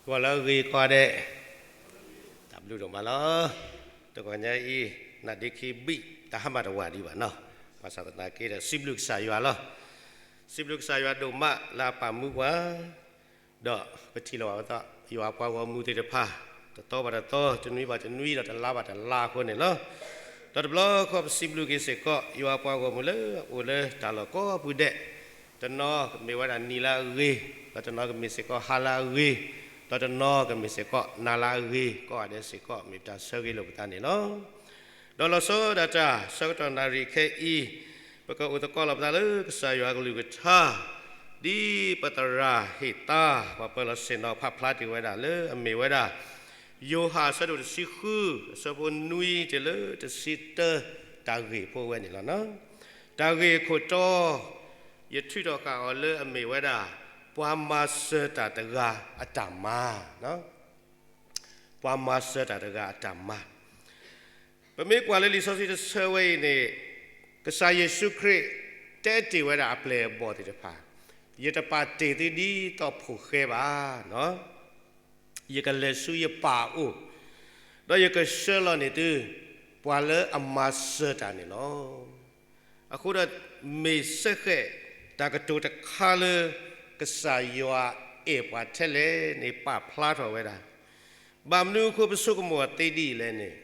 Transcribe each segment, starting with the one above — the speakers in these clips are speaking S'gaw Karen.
ဂီၤလၢအဂ့ၤကိးဂၤဒဲး, တၢ်ဘျုးဒိၣ်မးလီၤ. တဂီၤညါအံၤ နၢ်ဒ့ခံဘံၣ် တၢ်ဟါမၢ်တဝၤဒံးဘၣ်နီၤ, ဘၣ်ဆၣ်သနာ်က့ဒီး စံးဘျုးကစၢ်ယွၤလီၤ. စံးဘျုးကစၢ်ယွၤဒိၣ်မးလၢအပာ်မူပှၤ ဒီးပထံၣ်လိာ်ဘၣ်ဝဲဒၣ် ယွၤပှၤဂီၢ်မုၢ်သ့ၣ်တဖၣ် တသီဘၣ်တသီ, တနွံဘၣ်တနွံ, ဒီးတလါဘၣ်တလါအဃိန့ၣ်လီၤ. ဒီးတဘျီဃီပစံးဘျုးက့ၤစ့ၢ်ကီး ယွၤပှၤဂီၢ်မုၢ်လၢအအိၣ်လၢတၢ်လီၢ်ကိးပူၤဒဲး, တနီၤကမ့ၢ်ဝဲဒၣ်နံၤလၢအဂ့ၤ, ဒီးတနီၤကမ့ၢ်စ့ၢ်ကီးဟါလၢအဂ့ၤ, ဒီးတနီၤကမ့ၢ်စ့ၢ်ကီးနၤလၢအဂ့ၤ, ကိးဂၤဒဲးစ့ၢ်ကီး မ့ၢ်ပတၢ်ဆၢဂ့ၤလိာ်ပသးန့ၣ်လီၤ. ဒီးလီၤဆီဒၣ်တၢ် ဆၢကတီၢ်နၣ်ရံၣ်ခဲအံၤ, ပကအိၣ်သကိးလီၤပသးလၢကစၢ်ယွၤအကလုၢ်ကထါ, ဒ်ပသရၣ်ဟ့ၣ်သါ ပှၤပၢၤလီၢ်ဆ့ၣ်နီၤဖးဖျါတ့ၢ်ဝဲဒၣ်လၢအမ့ၢ်ဝဲဒၣ် ယိၤဟၣ်အဆၢဒိၣ်တဆံဃု အဆၢဖိနွံတုၤလၢတဆံတၢ တၢ်ဂ့ၢ်ဖိဝဲန့ၣ်လီၤ. တၢ်ဂ့ၢ်အခိၣ်တီ ယထုးထီၣ်ဃာ်အီၤလၢအမ့ၢ်ဝဲဒၣ် ပှၤမၤစၢၤတၢ်တဂၤအတၢ်မၤ ပှၤမၤစၢၤတၢ်တဂၤအတၢ်မၤ. ပမ့ၢ်ကွၢ်လၢလံာ်စီဆှံတဆၢဝဲအံၤန့ၣ်, ကစၢ်ယ့ၣ်ၡူးခရံာ်တဲတ့ၢ်ဝဲဒၣ်အပျဲၢ်အဘီၣ်သ့ၣ်တဖၣ်, ယတပာ်တ့ၢ်သုဒ်သိးဖိၣ်ဃဲဘၣ်, ယကလဲၤဆူယပၢ်အအိၣ်, ဒီးယကဆှၢလီၤန့ၢ်သု ပှၤလၢအမၤစၢၤတၢ်န့ၣ်လီၤ. အဃိဒီး မ့ၢ်စ့ၢ်ကီးတၢ်ကတိၤတခါလၢ ကစၢ်ယွၤအဲၣ်ပှၤထဲလဲၣ်န့ၣ် ပာ်ဖျါထီၣ်ဝဲဒၣ်, ဘၣ်မနုၤအဃိပဆိကမိၣ်အီၤသ့ဒ်အံၤလဲၣ်န့ၣ်,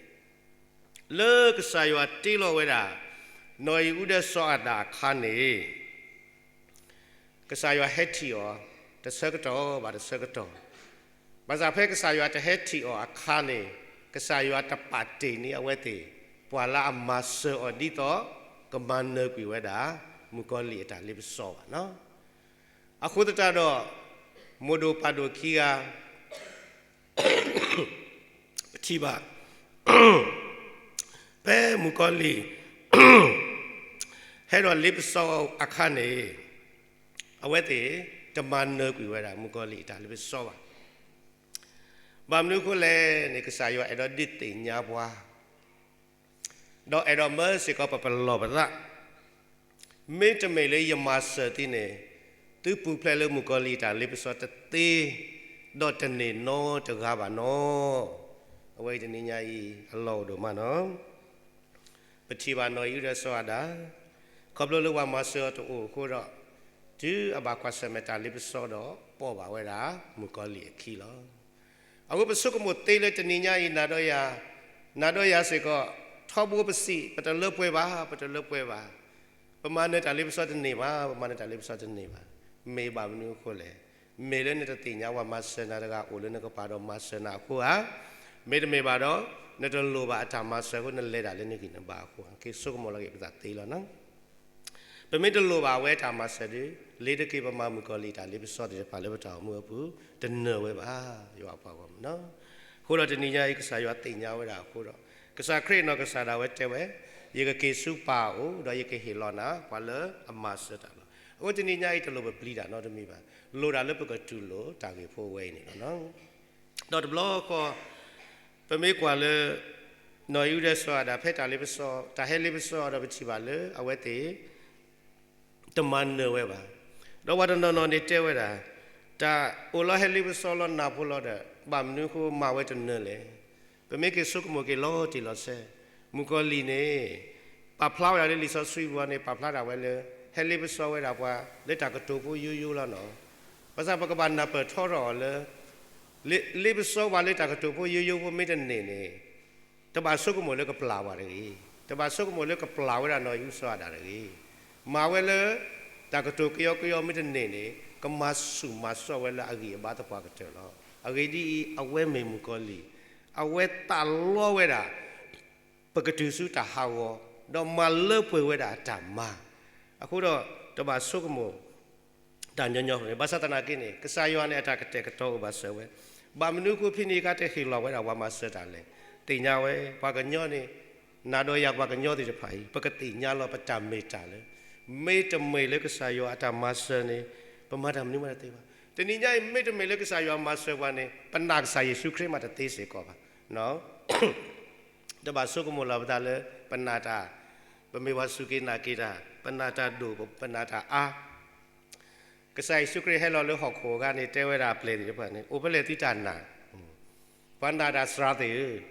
လၢကစၢ်ယွၤတ့လီၤဝဲဒၣ် နီၢ်အံၣ်အုဒီးစီၤအၤဒၣ်အခါန့ၣ် ကစၢ်ယွၤဟဲထံၣ်အီၤ တဆၢကတီၢ်ဘၣ်တဆၢကတီၢ်, ဘၣ်ဆၣ်ဖဲကစၢ်ယွၤတဟဲထံၣ်အီၤအခါန့ၣ်, ကစၢ်ယွၤတပာ်တ့ၢ်န့ၢ်အဝဲသ့ၣ် ပှၤလၢအမၤစၢၤအီၤဒ်သိး ကမၤနၢၤကွံာ်ဝဲဒၣ် မုၣ်ကီၤလံၢ်အတၢ်လ့ပစီဘၣ်နီၤ. အဃိသတးဒီး မိၢ်ဒိၣ်ပၢ်ဒိၣ်ခံဂၤ ပထံၣ်ဘၣ် ဖဲမုၣ်ကီၤလံၢ် ဟဲဒီးလ့ပစီအခါန့ၣ်, အဝဲသ့ၣ်တမၤနၢၤကွံာ်ဝဲဒၣ် မုၣ်ကီၤလံၢ်အတၢ်လ့ပစီဘၣ်. ဘၣ်မနုၤအဃိလဲၣ်န့ၣ် ကစၢ်ယွၤအဲၣ်ဒိးဒုးသ့ၣ်ညါပှၤ ဒီးအဲၣ်ဒိးမၢစ့ၢ်ကီးပပလီၢ်ပသး, မ့တမ့ၢ်လၢယမၤစၢၤသုန့ၣ်, သုပူၤဖျဲးလၢမုၣ်ကီၤလံၢ်တၢ်လ့ပစီတသ့, ဒီးတန့ၢ်နီတဂၤဘၣ်နီၤ. အဝဲအံၤတနံၤညါအံၤ အလီၢ်အိၣ်ဒိၣ်မးနီၤ. ပထံၣ်ဘၣ်နီၢ်အံၣ်အုဒီးစီၤအၤဒၣ်, ခီဖျိလၢပှၤမၤစၢၤအီၤတအိၣ်အဃိဒီး, တုၤအဘၣ်ကွၢ်ဆၢၣ်မဲာ်တၢ်လ့ပစီဒီး ပိာ်ဘၣ်ဝဲဒၣ် မုၣ်ကီၤလံၢ်အခံလီၤ. အဃိပဆိကမိၣ်သ့လၢတနံၤညါအံၤ နၤဒီးယၤ, နၤဒီးယၤစ့ၢ်ကီး ထီဘိပစံး ပတလၢပှဲၤဘၣ်, ပတလၢပှဲၤဘၣ်, ပမၤနၢၤတၢ်လ့ပစီတန့ၢ်ဘၣ်, ပမၤနၢၤတၢ်လ့ပစီတန့ၢ်ဘၣ်. မ့ၢ်ဘၣ်မနုၤအဃိလဲၣ်. မ့ၢ်လၢနတသ့ၣ်ညါပှၤမၤစၢၤနၤတဂၤအိၣ်လၢနကပၤဒီးမၤစၢၤနၤအဃိဧါ, မ့တမ့ၢ်ဘၣ်ဒီး နတလိၣ်ဘၣ်အတၢ်မၤစၢၤအဃိ နလဲၤဒၣ်လၢနဂံၢ်နဘါအဃိဧါ, က့ၤဆိကမိၣ်လီၤက့ၤပသးသ့လီၤနီၤ. ပမ့ၢ်တလိၣ်ဘၣ်အဝဲတၢ်မၤစၢၤဒီး, လ့ၤတက့ၤပမၤမုၣ်ကီၤလံၢ်တၢ်လ့ပစီသ့ၣ်တဖၣ်လၢပတၢ်အိၣ်မူအပူၤ, တနၢၤဝဲဘၣ်, ယွၤအပှၤဂီၢ်မုၢ်နီၤ. အဃိဒီးတနံၤညါအံၤ ကစၢ်ယွၤသ့ၣ်ညါဝဲဒၣ်အဃိဒီး, ကစၢ်ခရံာ်နီၢ်ကစၢ်ဒၣ်ဝဲတဲဝဲ, ယကက့ၤဆူပၢ်အအိၣ် ဒီးယကဟ့ၣ်လီၤနၤ ပှၤလၢအမၤစၢၤတၢ်လီၤ. အဃိတနံၤညါအံၤ တလိၣ်ပပျံၤတၢ်နီတမံၤဘၣ်, လိၣ်ဒၣ်လၢပကတူၢ်လိာ်တၢ်ဂ့ၢ်ဖိဝဲအံၤန့ၣ်လီၤ. ဒီးတဘျီဃီ ပမ့ၢ်ကွၢ်လၢ နီၢ်အံၣ်အုဒီးစီၤအၤဒၣ် ဖဲတၢ်လ့ပစီ, တၢ်ဟဲလ့ပစီအီၤဒီး ပထံၣ်ဘၣ်လၢအဝဲသ့ၣ် တမၤနၢၤဝဲဘၣ်. ဒီးပှၤတနီၤနီၤန့ၣ်တဲဝဲဒၣ်, တၢ်အိၣ်လီၤဟဲလ့ပစီလီၤနၢ်ဖိလီၤဒီး ဘၣ်မနုၤအဃိမၤဝဲတနၢၤလဲၣ်. ပမ့ၢ်က့ၤဆိကမိၣ်က့ၤလီၤတံၢ်လီၤဆဲး, မုၣ်ကီၤလံၢ်န့ၣ် ပာ်ဖျါဝဲဒၣ်လၢလံာ်စီဆှံပူၤန့ၣ် ပာ်ဖျါဒၣ်ဝဲလၢ ဟဲလ့ပစီဝဲဒၣ်ပှၤ လၢတၢ်ကတိၤဖိယိယိလီၤနီၤ. ဘၣ်ဆၣ်ပကဘၣ်နၢ်ပၢၢ်ထီထီၣ်အီၤလၢ လ့, လ့ပစီပှၤလၢတၢ်ကတိၤဖိယိယိဖိမ့ၢ်တန့ၢ်န့ၣ်, တဘၣ်ဆိကမိၣ်လၢကပျၢ်ပှၤတဂ့ၤ, တဘၣ်ဆိကမိၣ်လၢကပျၢ်ဝဲဒၣ်နီၢ်အံၣ်အုစီၤအၤဒၣ်တဂ့ၤ. မၤဝဲလၢ တၢ်ကတိၤကယီကယီမ့ၢ်တန့ၢ်န့ၣ် ကမၤဆူၣ်မၤစီၣ်ဝဲလၢအဂံၢ်အဘါသပှၢ်ကတၢၢ်လီၤ. အဂ့ၢ်ဒ်အံၤ, အဝဲမ့ၢ်မုၣ်ကီၤလံၢ်, အဝဲသးလီဝဲဒၣ် ပကတုၤဆူတၢ်ဟးဂီၤ, ဒီးမၤလၢပှဲၤဝဲဒၣ်အတၢ်မၤ. အဃိဒီး တဘၣ်ဆိကမိၣ် တၢ်ညီညီန့ၣ်, ဘၣ်ဆၣ်သနာ်က့န့ၣ် ကစၢ်ယွၤန့ၣ် အတၢ်ကတဲာ်ကတီၤအိၣ်ဘၣ်စၢၤဝဲ, ဘၣ်မနုၤအဃိဖဲန့ၣ်အခါတဟ့ၣ်လီၤဝဲဒၣ်ပှၤမၤစၢၤတၢ်လဲၣ်. သ့ၣ်ညါဝဲ ပှၤကညီန့ၣ်, နၤဒီးယၤပှၤကညီသ့ၣ်တဖၣ်အံၤ ပကသ့ၣ်ညါလီၤပတၢ်မ့ၢ်တၢ်လၢ မ့တမ့ၢ်လၢကစၢ်ယွၤအတၢ်မၤစၢၤန့ၣ် ပမၤတၢ်မနုၤမးတသ့ဘၣ်. တနံၤညါအံၤ မ့တမ့ၢ်လၢကစၢ်ယွၤမၤစၢၤပှၤန့ၣ် ပနာ်ကစၢ်ယ့ၣ်ၡူးခရံာ်မးတသ့စ့ၢ်ကီးဘၣ်. တဘၣ်ဆိကမိၣ်လီၤပသးလၢ ပနာ်တၢ်, ပမ့ၢ်ပှၤစူၢ်က့ၤနာ်က့ၤတၢ်, ပနာ်တၢ်ဒိၣ်, ပနာ်တၢ်အါ ကစၢ်ယ့ၣ်ၡူးခရံာ်ဟဲလီၤလၢဟီၣ်ခိၣ်အဂၤန့ၣ် တဲဝဲဒၣ်အပျဲၢ်သ့ၣ်တဖၣ်န့ၣ် အိၣ်ဖဲလဲၣ်သုတၢ်နာ်, ပှၤနာ်တၢ်စှၤသ့ၣ်ဧၢ,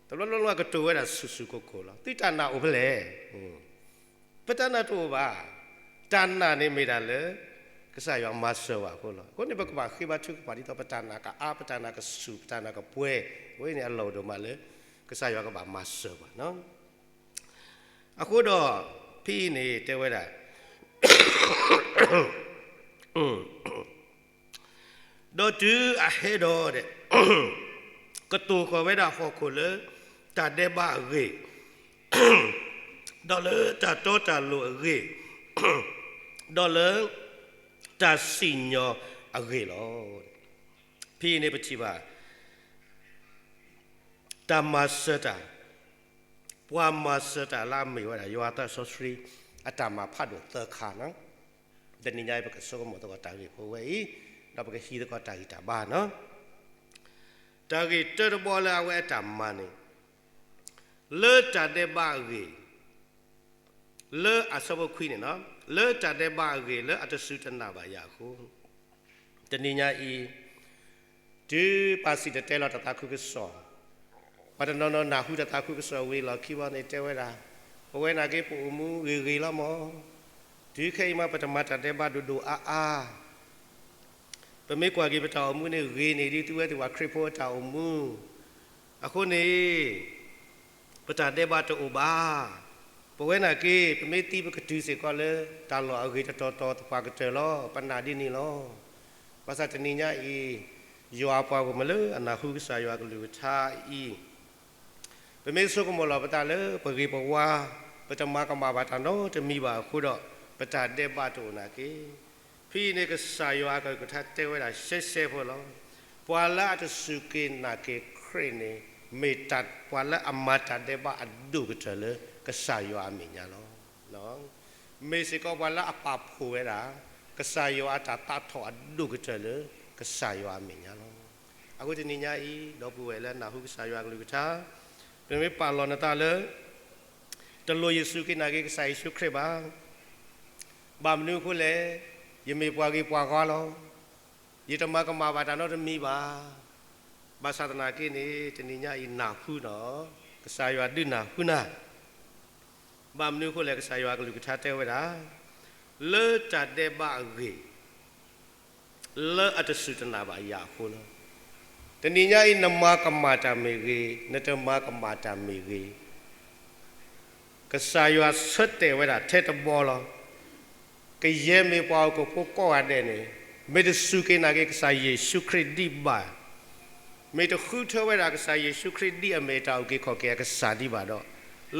တဘျီဘျီလၢကတိၤဝဲဒၣ်ဆူၣ်ဆူၣ်ကိၢ်ကိၢ်လီၤ. သုတၢ်နာ်အိၣ်ဖဲလဲၣ်. ပတၢ်နာ်တအိၣ်ဘၣ်. တၢ်နာ်န့ၣ်မ့ၢ်ဒၣ်လၢ ကစၢ်ယွၤမၤစၢၤဘၣ်အဃိလီၤ. အဃိန့ၣ် ပကဘၣ်ဃ့ဘါထုကဖၣ်ဒ်သိး ပတၢ်နာ်ကအါ, ပတၢ်နာ်ကဆူၣ်, ပတၢ်နာ်ကပှဲၤ, အဝဲန့ၣ်အလီၢ်အိၣ်ဒိၣ်မးလၢ ကစၢ်ယွၤကဘၣ်မၤစၢၤဘၣ်. အဃိဒီး ဖဲအံၤန့ၣ်တဲဝဲဒၣ် ဒီးတုၤအဟဲဒီး ကတိၤဃီၤဝဲဒၣ်ဟီၣ်ခိၣ်လၢ တၢ်ဒဲးဘးအဂ့ၢ်, ဒီးလၢတၢ်တီတၢ်လိၤအဂ့ၢ်, ဒီးလၢ တၢ်စံၣ်ညီၣ်အဂ့ၢ်လီၤ. ဖဲအံၤန့ၣ်ပထံၣ်ဘၣ် တၢ်မၤစၢၤတၢ်, ပှၤမၤစၢၤတၢ်လၢအမ့ၢ်ဝဲဒၣ် ယွၤသးစီဆှံ အတၢ်မၤဖးဒိၣ်သၢခါန့ၣ်, တနံၤညါအံၤ ပကဆိကမိၣ်သကိးတၢ်ဂ့ၢ်ဖိဝဲအံၤ, ဒီးပကဟံးသကိးတၢ်ဂံၢ်တၢ်ဘါန့ၣ်, တၢ်ဂ့ၢ်တၢတဘီလၢအဝဲအတၢ်မၤန့ၣ် လၢတၢ်ဒဲးဘးအဂ့ၢ် လၢအဆၢဖိခွံန့ၣ်, လၢတၢ်ဒဲးဘးအဂ့ၢ် လၢအတစူၢ်တနာ်ဘၣ်ယၤအဃိ, တနံၤညါအံၤ တုၤပှၤစံၣ်တဲၤတဲလီၤတၢ်သးခုကစီၣ်, ပှၤတနီၤနီၤနၢ်ဟူတၢ်သးခုကစီၣ်ဝံၤအလီၢ်ခံဘီန့ၣ် တဲဝဲဒၣ်, ပဝဲနာ်က့ ပအိၣ်မူဂ့ၤဂ့ၤလီၤမး, တုၤခဲအံၤမး ပတမၤတၢ်ဒဲးဘးဒိၣ်ဒိၣ်အါအါ, ပမ့ၢ်ကွၢ်က့ၤပတၢ်အိၣ်မူန့ၣ် ဂ့ၤန့ၢ်ဒ်သုဝဲသ့ၣ်ပှၤခရံာ်ဖိအတၢ်အိၣ်မူ, အဃိန့ၣ် ပတၢ်ဒဲးဘးတအိၣ်ဘၣ်. ပဝဲနာ်က့ ပမ့ၢ်သံပကတုၤစ့ၢ်ကီးလၢ တၢ်လီၢ်အဂ့ၤတတီၤတီၤသပှၢ်ကတၢၢ်လီၤ. ပနာ်ဒ်န့ၣ်လီၤ. ဘၣ်ဆၣ်တနံၤညါအံၤ ယွၤပှၤဂီၢ်မုၢ်လၢအနၢ်ဟူကစၢ်ယွၤကလုၢ်ကထါအံၤ, ပမ့ၢ်ဆိကမိၣ်လီၤပသးလၢ ပဂ့ၤပဝါ, ပတမၤကမၣ်ဘၣ်တၢ်နီတမံၤဘၣ်အဃိဒီး ပတၢ်ဒဲးဘးတအိၣ်နာ်က့ ဖဲအံၤန့ၣ် ကစၢ်ယွၤအကလုၢ်ကထါတဲဝဲဒၣ်ရှဲရှဲဖိလီၤ. ပှၤလၢအတစူၢ်က့ၤနာ်က့ၤခရံာ်န့ၣ် မ့ၢ်ပှၤလၢအမၤတၢ်ဒဲးဘးအဒိၣ်ကတၢၢ်လၢကစၢ်ယွၤအမဲာ်ညါလီၤ. မ့ၢ်စ့ၢ်ကီးပှၤလၢအပာ်ဖှိၣ်ဝဲဒၣ် ကစၢ်ယွၤအတၢ်သးထီၣ်အဒိၣ်ကတၢၢ်လၢကစၢ်ယွၤအမဲာ်ညါလီၤ. အဃိတနံၤညါအံၤ ဒီပုၢ်ဝဲၢ်လၢအနၢ်ဟူကစၢ်ယွၤအကလုၢ်ကထါ, ပမ့ၢ်ပာ်လီၤနသးလၢ တလိၣ်ယစူၢ်က့ၤနာ်က့ၤကစၢ်ယ့ၣ်ၡူးခရံာ်ဘၣ်. ဘၣ်မနုၤအဃိလဲၣ်, ယမ့ၢ်ပှၤဂ့ၤပှၤဝါလီၤ. ယတမၤကမၣ်ဘၣ်တၢ်နီတမံၤဘၣ်. ဘၣ်ဆၣ်သနာ်က့န့ၣ် တနံၤညါအံၤနၢ်ဟူနီၤ, ကစၢ်ယွၤဒုးနၢ်ဟူနၤ. ဘၣ်မနုၤအဃိလဲၣ်, ကစၢ်ယွၤအကလုၢ်ကထါတဲဝဲဒၣ်, လၢတၢ်ဒဲးဘးအဂ့ၢ် လၢအတစူၢ်တနာ်ဘၣ်ယၤအဃိလီၤ. တနံၤညါအံၤ နမၤကမၣ်တၢ်မ့ၢ်ဂ့ၤ, နတမၤကမၣ်တၢ်မ့ၢ်ဂ့ၤ, ကစၢ်ယွၤဆၢတဲာ်ဝဲဒၣ်ထဲတဘီလီၤ. ကယဲၢ်မ့ၢ်ပှၤဟီၣ်ခိၣ်ဖိကိးဂၤဒဲးန့ၣ်, မ့ၢ်တစူၢ်က့ၤနာ်က့ၤကစၢ်ယ့ၣ်ၡူးခရံာ်ဒံးဘၣ်, မ့ၢ်တဃုထၢဝဲဒၣ်ကစၢ်ယ့ၣ်ၡူးခရံာ်ဒ်အမ့ၢ်တၢ်အုၣ်က့ၤခီၣ်က့ၤအကစၢ်ဒံးဘၣ်ဒီး,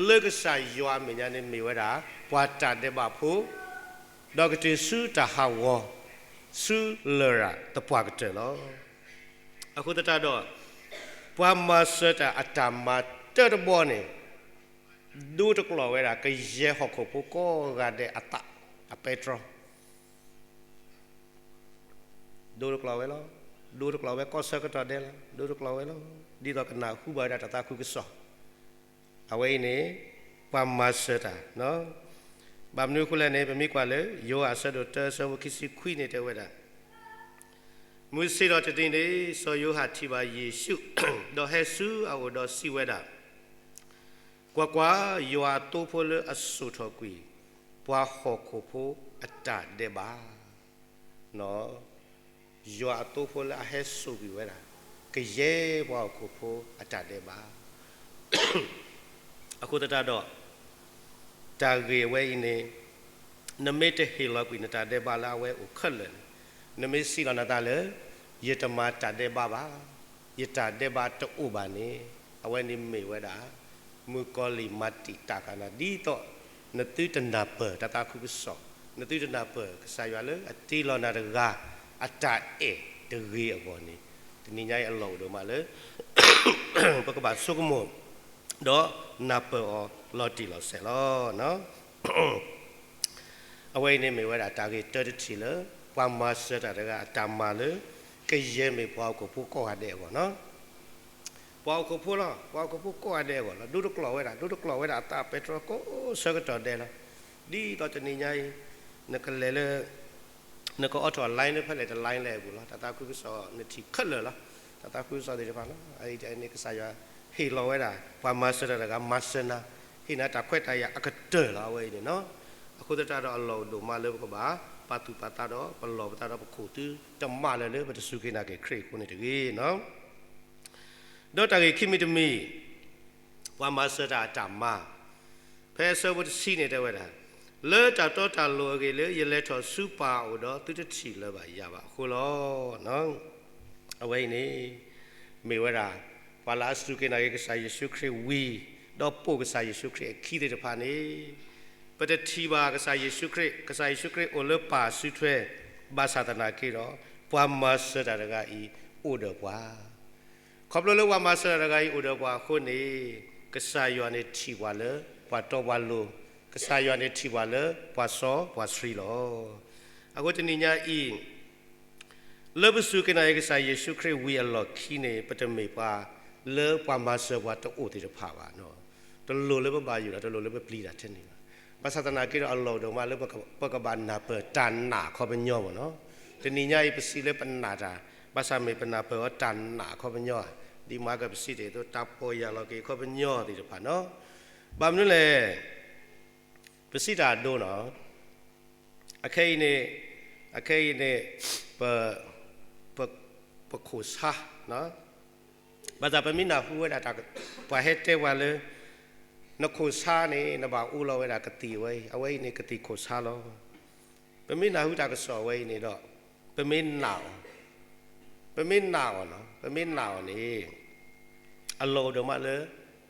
လၢကစၢ်ယွၤအမဲာ်ညါန့ၣ်မ့ၢ်ဝဲဒၣ် ပှၤတၢ်ဒဲးဘးဖိ ဒီးကတုၤဆူတၢ်ဟးဂီၤ ဆူလရာ်သပှၢ်ကတၢၢ်လီၤ. အဃိသတးဒီး ပှၤမၤစၢၤတၢ်အတၢ်မၤတၢတဘီန့ၣ် ဒိတကျီၢ်ဝဲဒၣ် ကယဲၢ်ဟီၣ်ခိၣ်ဖိကိးဂၤဒဲးအသးအပဲတြီ, ဒိတကျီၢ်ဝဲလီၤ. ဒိတကျီၢ်ဝဲကိးဆၢကတီၢ်ဒဲးလီၤ. ဒိတကျီၢ်ဝဲလီၤ. ဒ်သိးကနၢ်ဟူဘၣ်ဝဲဒၣ်တၢ်သးခုကစီၣ် အဝဲအံၤန့ၣ် ပှၤမၤစၢၤတၢ်, ဘၣ်မနုၤအဃိလဲၣ်န့ၣ် ပမ့ၢ်ကွၢ်လၢ ယိၤဟၣ်အဆၢဒိၣ်တၢ အဆၢဖိခံဆံခွံန့ၣ်တဲဝဲဒၣ်, မုၢ်ဆ့ၣ်ထီၣ်တနံၤန့ၣ် စီၤယိၤဟၣ်ထံၣ်ဘၣ်ယ့ၣ်ၡူး, ဒီးဟဲဆူအအိၣ်ဒီးစံးဝဲဒၣ်, ကွၢ်ကွၢ်, ယွၤအသိဖိလၢအစိာ်ထီၣ်ကွံာ် ပှၤဟီၣ်ခိၣ်ဖိအတၢ်ဒဲးဘး ယွၤအသိဖိလၢအဟဲစိာ်ကွံာ်ဝဲဒၣ် ကယဲၢ်ပှၤဟီၣ်ခိၣ်ဖိအတၢ်ဒဲးဘး. အဃိသတးဒီး တၢ်ဂ့ၢ်အဝဲအံၤန့ၣ် နမ့ၢ်တဟ့ၣ်လီၤကွံာ်နတၢ်ဒဲးဘးလၢအဝဲအိၣ်ခဲလၢာ်န့ၣ်, နမ့ၢ်စံးလီၤနသးလၢ ယတမၤတၢ်ဒဲးဘးဘၣ်, ယတၢ်ဒဲးဘးတအိၣ်ဘၣ်န့ၣ်, အဝဲန့ၣ်မ့ၢ်ဝဲဒၣ် မုၣ်ကီၤလံၢ်မၤတံာ်တာ်ကနၤ ဒ်သိး နသုတနၢ်ပၢၢ်တၢ်သးခုကစီၣ်, နသုတနၢ်ပၢၢ်ကစၢ်ယွၤလၢအတ့လီၤနၤတဂၤ အတၢ်အဲၣ်တဂ့ၤအဂီၢ်န့ၣ်, တနံၤညါအံၤအလီၢ်အိၣ်ဒိၣ်မးလၢ ပကဘၣ်ဆိကမိၣ် ဒီးနၢ်ပၢၢ်အီၤလီၤတံၢ်လီၤဆဲးလီၤ. အဝဲအံၤန့ၣ်မ့ၢ်ဝဲဒၣ်တၢ်ဂ့ၢ်တၢတထံၣ်လၢ ပှၤမၤစၢၤတၢ်တဂၤအတၢ်မၤလၢ ကယဲၢ်မ့ၢ်ပှၤဟီၣ်ခိၣ်ဖိကိးဂၤဒဲးအဂီၢ်န့ၣ်, ပှၤဟီၣ်ခိၣ်ဖိလီၤ, ပှၤဟီၣ်ခိၣ်ဖိကိးဂၤဒဲးအဂီၢ်လီၤ. ဒိတကျီၢ်ဝဲဒၣ်, ဒိတကျီၢ်ဝဲဒၣ်အသးပဲတြီကိးဆၢကတီၢ်ဒဲးလီၤ. ဒ်သိးတနံၤညါအံၤ နကလဲၤလၢ နကအိးထီၣ် line လၢဖဲလဲၣ်တ line လဲၣ်အပူၤလီၤ. တၢ်သးခုကစီၣ်နထံၣ်ခဲလၢာ်လီၤ. တၢ်သးခုကစီၣ်သ့ၣ်တဖၣ်လီၤ. အအံၤန့ၣ် ကစၢ်ယွၤဟ့ၣ်လီၤဝဲဒၣ် ပှၤမၤစၢၤတၢ်တဂၤ မၤစၢၤနၤ, ဟ့ၣ်နၤတၢ်ခွဲးတၢ်ယာ်အကတၢၢ်လီၤ အဝဲအံၤန့ၣ်နီၤ. အဃိသတးဒီးအလီၢ်အိၣ်ဒိၣ်မးလၢပကဘၣ်ပာ်သူၣ်ပာ်သးဒီး ပလီၢ်ပသးဒီးပခိၣ်သုတမးလၢၤလၢပတစူၢ်က့ၤနာ်က့ၤခရံာ်အဃိန့ၣ်တဂ့ၤနီၤ. ဒီးတၢ်ဂ့ၢ်ခံမံၤတမံၤ, ပှၤမၤစၢၤတၢ်အတၢ်မၤ, ဖဲအဆၢဖိတဆံန့ၣ်တဲဝဲဒၣ်, လၢတၢ်တီတၢ်လိၤအဂ့ၢ်လၢ ယလဲၤထီၣ်ဆူပၢ်အအိၣ်ဒီး သုတထံၣ်လၢၤဘၣ်ယၤဘၣ်အဃိလီၤ. အဝဲအံၤန့ၣ် မ့ၢ်ဝဲဒၣ် ပှၤလၢအစူၢ်က့ၤနာ်က့ၤကစၢ်ယ့ၣ်ၡူးခရံာ်ဝံၤ, ဒီးပိာ်ကစၢ်ယ့ၣ်ၡူးခရံာ်အခံသ့ၣ်တဖၣ်န့ၣ်, ပတထံၣ်ဘၣ်ကစၢ်ယ့ၣ်ၡူးခရံာ်, ကစၢ်ယ့ၣ်ၡူးခရံာ်အိၣ်လၢပၢ်စုထွဲ, ဘၣ်ဆၣ်သနာ်က့ဒီး ပှၤမၤစၢၤတၢ်တဂၤအံၤအိၣ်ဒီးပှၤ ခီဖျိလၢပှၤမၤစၢၤတၢ်တဂၤအံၤအိၣ်ဒီးပှၤအဃိန့ၣ်, ကစၢ်ယွၤန့ၣ်ထံၣ်ပှၤလၢပှၤတီပှၤလိၤ, ကစၢ်ယွၤန့ၣ်ထံၣ်ပှၤလၢပှၤစီပှၤဆှံလီၤ. အဃိတနံၤညါအံၤ, လၢပစူၢ်က့ၤနာ်က့ၤကစၢ်ယ့ၣ်ၡူးခရံာ်ဝံၤအလီၢ်ခံန့ၣ် ပတမ့ၢ်ပှၤလၢပှၤမၤစၢၤပှၤတအိၣ်သ့ၣ်တဖၣ်ဘၣ်. တလိၣ်လၢပဘၣ်ယိၣ်ဒီး တလိၣ်လၢပပျံၤတၢ်ထဲန့ၣ်ဘၣ်. ဘၣ်ဆၣ်သနာ်က့ဒီးအလီၢ်အိၣ်ဒိၣ်မးလၢပကဘၣ်နၢ်ပၢၢ်တၢ်နာ်အခီပညီမ့ၢ်နီၤ. တနံၤညါအံၤပစံးလၢပနာ်တၢ်, ဘၣ်ဆၣ်မ့ၢ်ပနၢ်ပၢၢ်အီၤတၢ်နာ်အခီပညီဧါ, ဒ်မၤကပစံးတ့ၢ်အသိး တၢ်ပီၢ်ယၢ်လီၤက့ၤအခီပညီသ့ၣ်တဖၣ်နီၤ. ဘၣ်မနုၤလဲၣ်, ပစံးတၢ်အဒိနီၤ, အခဲအံၤန့ၣ်, အခဲအံၤန့ၣ်, ပ, ပ, ပခိၣ်ဆါ, ဘၣ်ဆၣ်ပမ့ၢ်နၢ်ဟူဝဲဒၣ်တၢ်, ပှၤဟဲတဲပှၤလၢ နခိၣ်ဆါန့ၣ် နဘၣ်အူလီၤဝဲဒၣ်ကသံၣ်ဝဲအံၤ, အဝဲအံၤန့ၣ်ကသံၣ်ခိၣ်ဆါလီၤ. ပမ့ၢ်နၢ်ဟူတၢ်ကစီၣ်ဝဲအံၤန့ၣ်ဒီး, ပမ့ၢ်နာ်အီၤ, ပမ့ၢ်နာ်အီၤနီၤ, ပမ့ၢ်နာ်အီၤန့ၣ်, အလီၢ်အိၣ်ဒိၣ်မးလၢ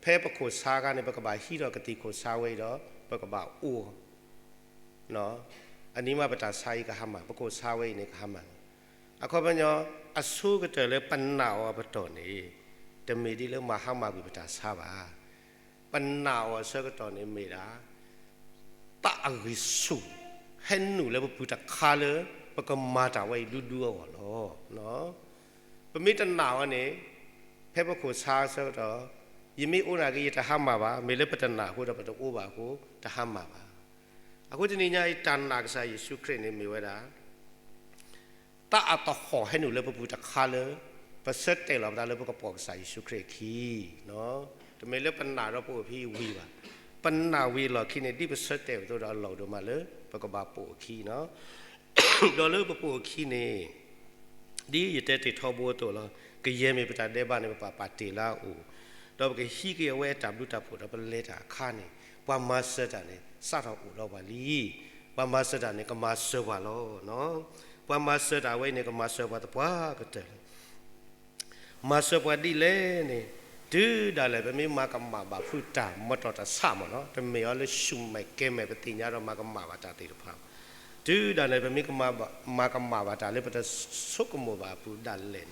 ဖဲပခိၣ်ဆါအခါန့ၣ် ပကဘၣ်ဟံးထီၣ်ကသံၣ်ခိၣ်ဆါဝဲအံၤဒီး ပကဘၣ်အူအီၤ အနံၤမးပတၢ်ဆါအံၤကဟါမၢ်, ပခိၣ်ဆါဝဲအံၤန့ၣ်ကဟါမၢ်လီၤ. အခီပညီ, အဆိကတၢၢ်လၢပနာ်အီၤအပတီၢ်န့ၣ်, တမ့ၢ်ဒ်လၢမၤဟါမၢ်ကွံာ်ပတၢ်ဆါဘၣ်. ပနာ်အီၤအဆၢကတီၢ်န့ၣ်မ့ၢ်ဒၣ် သးအဂံၢ်ဆူၣ် ဟဲနုာ်လၢပပူၤတခါလၢ ပကမၤတၢ်ဝဲအံၤဒူဒူအဂီၢ်လီၤ. ပမ့ၢ်တနာ်အီၤန့ၣ်, ဖဲပခိၣ်ဆါအဆၢကတီၢ်, ယမ့ၢ်အိၣ်နာ်က့ ယတဟါမၢ်ဘၣ်, မ့ၢ်လၢပတနာ်အဃိဒီးပတအိၣ်ဘၣ်အဃိ တဟါမၢ်ဘၣ်. အဃိတနံၤညါအံၤ တၢ်နာ်ကစၢ်ယ့ၣ်ၡူးခရံာ်န့ၣ်မ့ၢ်ဝဲဒၣ် သးအသဟီၣ်ဟဲနုာ်လၢပပူၤတခါလၢ ပဆၢတဲာ်လီၤပသးလၢပကပိာ်ကစၢ်ယ့ၣ်ၡူးခရံာ်အခံ. တမ့ၢ်လၢပနာ်ဒီးပအိၣ်ဖဲအံၤဝံၤဘၣ်. ပနာ်ဝံၤအလီၢ်ခံန့ၣ် ဒ်ပဆၢတဲာ်အသိးဒီးအလီၢ်အိၣ်ဒိၣ်မးလၢ ပကဘၣ်ပိာ်အခံနီၤ. ဒီးလၢပပိာ်အခံန့ၣ် ဒ်ယတဲတ့ၢ်ထီဘိအသိးလီၤ. ကယဲၢ်မ့ၢ်ပတၢ်ဒဲးဘးန့ၣ် ပပာ်ပာ်တ့ၢ်လၢအအိၣ်, ဒီးပကဟံးက့ၤအဝဲအတၢ်ဘျုးတၢ်ဖှိၣ်ဒီးပလဲၤတၢ်အခါန့ၣ်, ပှၤမၤစၢၤတၢ်န့ၣ် စးထီၣ်အိၣ်ဒီးပှၤလံ. ပှၤမၤစၢၤတၢ်န့ၣ် ကမၤစၢၤပှၤလီၤ. ပှၤမၤစၢၤတၢ်ဝဲအံၤန့ၣ် ကမၤစၢၤပှၤသပှၢ်ကတၢၢ်လီၤ. မၤစၢၤပှၤဒ်လဲၣ်န့ၣ်, တုၤဒၣ်လဲာ် ပမ့ၢ်မၤကမၣ်ဘၣ်ဖုးတၢ်မတီၢ်တဆးမ့ၢ်နီၤ, တမ့ၢ်အီၤလၢဆူၣ်မဲာ်ကဲၤမဲာ် ပသ့ၣ်ညါဒီးမၤကမၣ်ဘၣ်တၢ်သ့ၣ်တဖၣ်, တုၤဒၣ်လဲာ် ပမ့ၢ်ကမၤကမၣ်ဘၣ်တၢ်လၢပတဆိကမိၣ်ဘၣ်အပူၤဒၣ်လဲာ်န့ၣ်,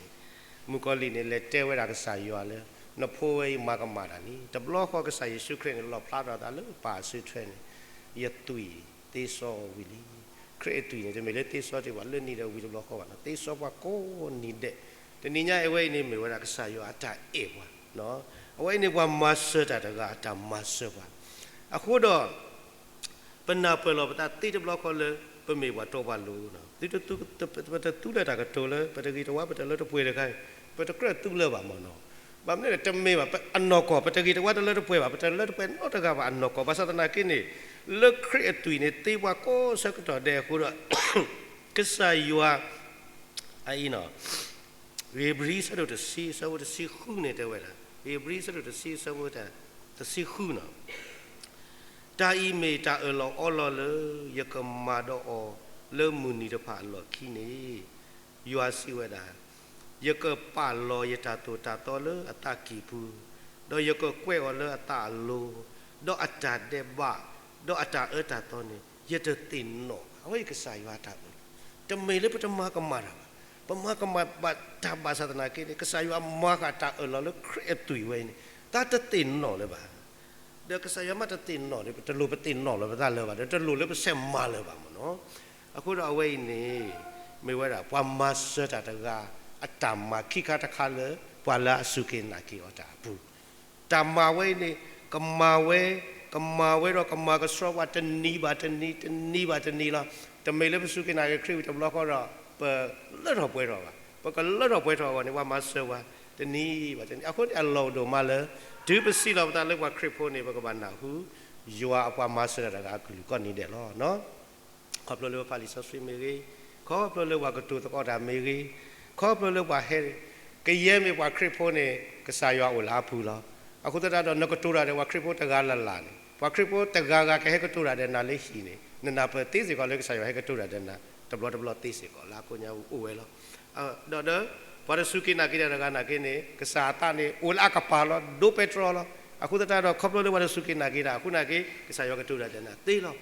မုၣ်ကီၤလံၢ်န့ၣ် လဲၤတဲဝဲဒၣ်ကစၢ်ယွၤလၢ နဖိဝဲအံၤမၤကမၣ်တၢ်န့ၣ်, တဘျီဃီကစၢ်ယ့ၣ်ၡူးခရံာ်န့ၣ် လီၣ်ဖျါထီၣ်အသးလၢပၢ်အစုထွဲန့ၣ်, ယသွံၣ်သ့စီဝံၤလံ. ခရံာ်အသွံၣ်န့ၣ် တမ့ၢ်လၢသ့စီတ့ၢ်ပှၤလၢနံၤဒီးဝံၤတဘျီဃီဘၣ်နီၤ, သ့စီပှၤကိးနံၤဒဲး. တနံၤညါအဝဲအံၤန့ၣ် မ့ၢ်ဝဲဒၣ်ကစၢ်ယွၤအတၢ်အဲၣ်ပှၤ, အဝဲအံၤန့ၣ် ပှၤမၤစၢၤတၢ်တဂၤအတၢ်မၤစၢၤပှၤ. အဃိဒီး ပနၢ်ပၢၢ်လီၤပသးသ့တဘျီဃီလၢ ပမ့ၢ်ပှၤတီပှၤလိၤ, ပတသူလၢတၢ်ကတိၤလၢ ပတဂ့ၤတဝါ ပတလၢတပှဲၤတခါအံၤ, ပတကြၢးသူလၢၤဘၣ်မ့ၢ်နီၤ. ဘၣ်မနုၤလဲၣ် တမ့ၢ်ဘၣ်, အနီၢ်ကီၢ် ပတဂ့ၤတဝါတလၢတပှဲၤဘၣ်, ပတလၢတပှဲၤနီတဂၤဘၣ်အနီၢ်ကီၢ်, ဘၣ်ဆၣ်သနာ်က့န့ၣ် လၢခရံာ်အသွံၣ်န့ၣ် သ့ပှၤကိးဆၢကတီၢ်ဒဲးအဃိဒီး ကစၢ်ယွၤ အအံၤနီၤ, ဧ့ၤဘြံၤဆၢဒိၣ်တဆံ အဆၢဖိတဆံဃုန့ၣ်တဲဝဲဒၣ်, ဧ့ၤဘြံၤဆၢဒိၣ်တဆံ အဆၢဖိတဆံဃုနီၤ, တၢ်အံၤမ့ၢ်တၢ်အၢၣ်လီၤအီလီၤလၢ ယကမၤဒီးအီၤလၢမုၢ်နံၤတဖၣ်အလီၢ်ခံန့ၣ်, ယွၤစံးဝဲဒၣ်, ယကပာ်လီၤယတၢ်သိၣ်တၢ်သီလၢအသးကံၢ်ပူၤ, ဒီးယကကွဲးအီၤလၢအသးအလိၤ, ဒီးအတၢ်ဒဲးဘး, ဒီးအတၢ်အၢတၢ်သီန့ၣ် ယတသ့ၣ်နီၣ်ဘၣ်. အဝဲအံၤကစၢ်ယွၤအတၢ်အၢၣ်လီၤ, တမ့ၢ်လၢပတမၤကမၣ်တၢ်ဘၣ်, ပမၤကမၣ်ဘၣ်တၢ်ဘၣ်ဆၣ်သနာ်က့န့ၣ် ကစၢ်ယွၤမၤဃာ်တၢ်အၢၣ်လီၤလၢခရံာ်အသွံၣ်ဝဲအံၤန့ၣ် တၢ်တသ့ၣ်နီၣ်လၢၤဘၣ်. ဒီးကစၢ်ယွၤမ့ၢ်တသ့ၣ်နီၣ်န့ၣ် တလိၣ်ပသ့ၣ်နီၣ်လၢၤပသးလၢၤဘၣ်, ဒီးတလိၣ်လၢပစဲးမၤလၢၤဘၣ်မ့ၢ်နီၤ. အဃိဒီးအဝဲအံၤန့ၣ် မ့ၢ်ဝဲဒၣ် ပှၤမၤစၢၤတၢ်တဂၤ အတၢ်မၤခံခါတခါလၢ ပှၤလၢအစူၢ်က့ၤနာ်က့ၤအီၤတၢ်အပူၤ, တၢ်မၤဝဲအံၤန့ၣ် ကမၤဝဲ, ကမၤဝဲဒီးကမၤကဆှီပှၤတနံၤဘၣ်တနံၤ တနံၤဘၣ်တနံၤလီၤ. တမ့ၢ်လၢပစူၢ်က့ၤနာ်က့ၤခရံာ်ဝံၤတဘျီဃီဒီး ပလၢထီၣ်ပှဲၤထီၣ်ဘၣ်. ပကလၢထီၣ်ပှဲၤထီၣ်အဂီၢ်န့ၣ် ပှၤမၤစၢၤပှၤတနံၤဘၣ်တနံၤ. အဃိန့ၣ်အလီၢ်အိၣ်ဒိၣ်မးလၢ တုၤပစံးလီၤပသးလၢပှၤခရံာ်ဖိန့ၣ် ပကဘၣ်နၢ်ဟူ ယွၤအပှၤမၤစၢၤတၢ်တဂၤအကလုၢ်ကိးနံၤဒဲးလီၤ. ခီဖျိလၢပဖးလံာ်စီဆှံမ့ၢ်ဂ့ၤ, ခီဖျိလၢပှၤကတိၤသကိးတၢ်မ့ၢ်ဂ့ၤ, ခီဖျိလၢပှၤဟဲ ကယဲၢ်မ့ၢ်ပှၤခရံာ်ဖိန့ၣ် ကစၢ်ယွၤအိၣ်လၢအပူၤလီၤ. အဃိသတးဒီး နကတိၤတၢ်ဒီးပှၤခရံာ်ဖိတဂၤလၢ်လၢ်န့ၣ် ပှၤခရံာ်ဖိတဂၤဂၤကဟဲကတိၤတၢ်ဒီးနၤလၢဟံၣ်န့ၣ် နနၢ်ပၢၢ်သ့စ့ၢ်ကီးလၢကစၢ်ယွၤဟဲကတိၤတၢ်ဒီးနၤ တဘျီတဘျီသ့စ့ၢ်ကီးလၢအကိးညါအိၣ်ဝဲလီၤ. ဒီး ဒီး ပှၤတစူၢ်က့ၤနာ်က့ၤတၢ်တဂၤနာ်က့န့ၣ် ကစၢ်အသးန့ၣ် အိၣ်လၢအကပၤလီၤ, ဒိးပဲတြီလီၤ. အဃိသတးဒီး ခီဖျိလၢပှၤတစူၢ်က့ၤနာ်က့ၤတၢ်အဃိနာ်က့ ကစၢ်ယွၤကတိၤတၢ်ဒီးနၤသ့လီၤ.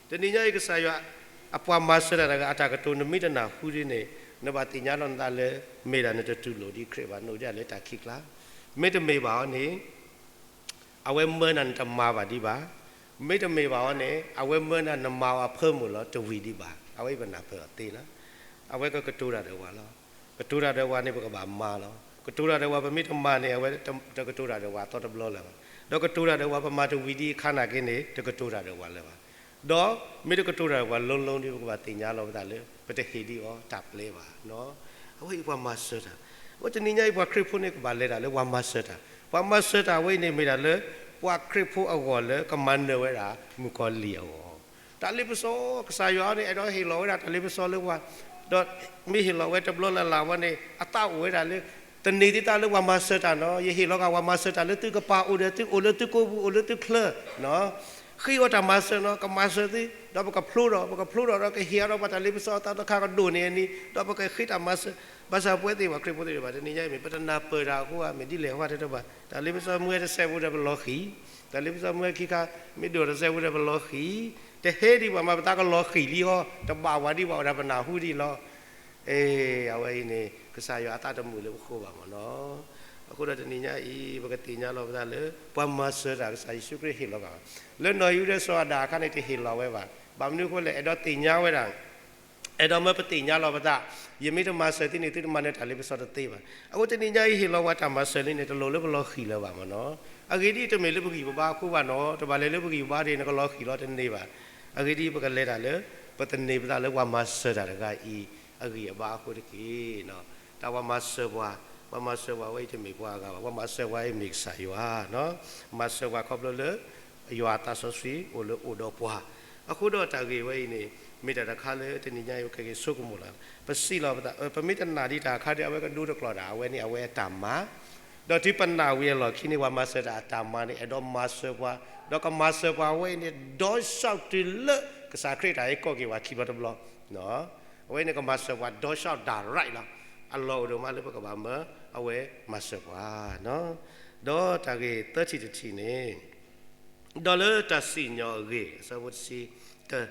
တနံၤညါအံၤ ကစၢ်ယွၤ အပှၤမၤစၢၤတၢ်တဂၤအတၢ်ကတိၤ နမ့ၢ်တနၢ်ဟူဒ်န့ၣ် နဘၣ်သ့ၣ်ညါလီၤနသးလၢ မ့ၢ်ဒၣ်နတတူၢ်လိာ်ဒံးခရံာ်ဘၣ်, နအိၣ်ဒံးလၢတၢ်ခံးကျါ. မ့တမ့ၢ်ဘၣ်အီၤန့ၣ် အဝဲမၢနၤနတမၤဘၣ်ဒံးဘၣ်. မ့တမ့ၢ်ဘၣ်အီၤန့ၣ် အဝဲမၢနၤနမၤအီၤအဖၢမုၢ်လီၤ တဝံၤဒံးဘၣ်. အဝဲအံၤပနၢ်ပၢၢ်အီၤသ့လီၤ. အဝဲကကတိၤတၢ်ဒီးပှၤလီၤ. ကတိၤတၢ်ဒီးပှၤန့ၣ် ပကဘၣ်မၤလီၤ. ကတိၤတၢ်ဒီးပှၤ ပမ့ၢ်တမၤန့ၣ် အဝဲတကတိၤတၢ်ဒီးပှၤအသီတဘျီလၢၤဘၣ်. ဒီးကတိၤတၢ်ဒီးပှၤ ပမၤတဝံၤဒံးအခါနာ်က့န့ၣ် တကတိၤတၢ်ဒီးပှၤလၢၤဘၣ်. ဒီးမ့ၢ်တကတိၤတၢ်ဒီးပှၤလီၤလီၤဒီး ပကဘၣ်သ့ၣ်ညါလီၤပသးလၢ ပတဟ့ၣ်ဒံးအီၤတၢ်ပျဲဘၣ်. အဝဲအံၤပှၤမၤစၢၤတၢ်. အဝဲတနံၤညါအံၤ ပှၤခရံာ်ဖိန့ၣ် ကဘၣ်လဲၤတၢ်လၢပှၤမၤစၢၤတၢ်. ပှၤမၤစၢၤတၢ်ဝဲအံၤန့ၣ် မ့ၢ်ဒၣ်လၢ ပှၤခရံာ်ဖိအဂီၢ်လၢကမၤနၢၤဝဲဒၣ် မုၣ်ကီၤလံၢ်အဂီၢ် တၢ်လ့ပစီ ကစၢ်ယွၤန့ၣ် အဲၣ်ဒိးဟ့ၣ်လီၤဝဲဒၣ်တၢ်လ့ပစီလၢပှၤ, ဒီးမ့ၢ်ဟ့ၣ်လီၤဝဲတဘျီလၢ်လၢ်ဝဲန့ၣ် အသးအိၣ်ဝဲဒၣ်လၢ သန့ၤသ့သးလၢပှၤမၤစၢၤတၢ်နီၤ. ယဟ့ၣ်လီၤက့ၤပှၤမၤစၢၤတၢ်လၢသုကပၤ အိၣ်ဒီးသု အိၣ်လၢသုကိးပူၤ အိၣ်လၢသုချၢနီၤ. ဃ့အီၣ်တၢ်မၤစၢၤနီၤ, ကမၤစၢၤသု, ဒီးပကဖျိထီၣ် ပကဖျိထီၣ်ဒီးကဟ့ၣ်အါထီၣ်ပှၤတၢ်လ့ပစီအသးတခါကဒိၣ်န့ၢ်အနံၤ, ဒီးပကဃ့တၢ်မၤစၢၤ, ဘၣ်ဆၣ်ပဝဲသ့ၣ်ပှၤခရံာ်ဖိသ့ၣ်တဖၣ် တနံၤညါအံၤမ့ၢ် ပတနၢ်ပၢၢ်တၢ်အဃိဧါ မ့ၢ်ဒ်လဲၣ်အဃိတဘၣ်, တၢ်လ့ပစီမ့ၢ်ဝဲတစဲးဖိဒီးပလီၤဃံၤ, တၢ်လ့ပစီမ့ၢ်ဝဲခံခါ မ့ၢ်ဒိၣ်တစဲးဖိဒီးပလီၤဃံၤ, တဟဲဒံးပှၤမၤ ပသးကလီၤဃံၤလံအီၤ, တဘၣ်ဝဲဒံးဘၣ်ဝဲဒၣ်ပနၢ်ဟူဒံးလီၤ. အ့ အဝဲအံၤန့ၣ် ကစၢ်ယွၤအသးတမုာ်လၢပဃိဘၣ်မ့ၢ်နီၤ. အဃိဒီးတနံၤညါအံၤ ပကသ့ၣ်ညါလီၤပသးလၢ ပှၤမၤစၢၤတၢ်ကစၢ်ယ့ၣ်ၡူးခရံာ်ဟ့ၣ်လီၤက့ၤအီၤ, လၢနီၢ်အံၤဒီးစီၤအၤဒၣ်အခါန့ၣ် တဟ့ၣ်လီၤဝဲဘၣ်. ဘၣ်မနုၤအဃိလဲၣ်, အဲၣ်ဒိးသ့ၣ်ညါဝဲဒၣ် အဲၣ်ဒိးမၢပသ့ၣ်ညါလီၤပသး, ယမ့ၢ်တမၤစၢၤသုန့ၣ် သုတမၤနၢၤတၢ်လ့ပစီတသ့ဘၣ်. အဃိတနံၤညါအံၤ ဟ့ၣ်လီၤဝဲတၢ်မၤစၢၤလံန့ၣ် တလိၣ်လၢပလီၤဃံၤလၢၤဘၣ်မ့ၢ်နီၤ. အဂ့ၢ်ဒ်အံၤ တမ့ၢ်လၢပဂံၢ်ပဘါအဃိဘၣ်နီၤ, တဘၣ်လဲၤလၢပဂံၢ်ပဘါဒ်န့ၣ် နကလီၤဃံၤလီၤတန့ၢ်ဘၣ်. အဂ့ၢ်ဒ်အံၤ ပကလဲၤတၢ်လၢ ပသန့ၤပသးလၢပှၤမၤစၢၤတၢ်တဂၤအံၤ အဂံၢ်အဘါအဃိတက့ၢ်. တၢ်ပှၤမၤစၢၤပှၤ, ပှၤမၤစၢၤပှၤဝဲအံၤတမ့ၢ်ပှၤအဂၤဘၣ်, ပှၤမၤစၢၤပှၤအံၤမ့ၢ်ကစၢ်ယွၤ, မၤစၢၤပှၤခီဖျိလၢ ယွၤအသးစီဆှံအိၣ်လၢအိၣ်ဒီးပှၤ. အဃိဒီးတၢ်ဂ့ၢ်ဝဲအံၤန့ၣ် မ့ၢ်တၢ်တခါလၢတနံၤညါအံၤ ပကက့ၤဆိကမိၣ်လီၤ. ပစံးလီၤပသး, ပမ့ၢ်တနာ်ဒံးတၢ်အခါဒီး အဝဲကဒိတကျိာ်ဒၣ်, အဝဲန့ၣ်အဝဲအတၢ်မၤ, ဒီးတုၤပနာ်ဝံၤအလီၢ်ခံန့ၣ် ပှၤမၤစၢၤတၢ်အတၢ်မၤန့ၣ် အဲၣ်ဒိးမၤစၢၤပှၤ, ဒီးကမၤစၢၤပှၤဝဲအံၤန့ၣ် ဒီးဆှီတုၤလၢ ကစၢ်ခရံာ်တၢ်ဟဲကိးက့ၤပှၤခံဘျီတဘျီ အဝဲန့ၣ်ကမၤစၢၤပှၤဒီးဆှီဒၣ်ရဲၣ်လီၤ. အလီၢ်အိၣ်ဒိၣ်မးလၢပကဘၣ်မၢ အဝဲမၤစၢၤပှၤ, ဒီးတၢ်ဂ့ၢ်သၢထံၣ်တထံၣ်န့ၣ် ဒီးလၢတၢ်စံၣ်ညီၣ်အဂ့ၢ်, အဆၢဖိတဆံတၢ,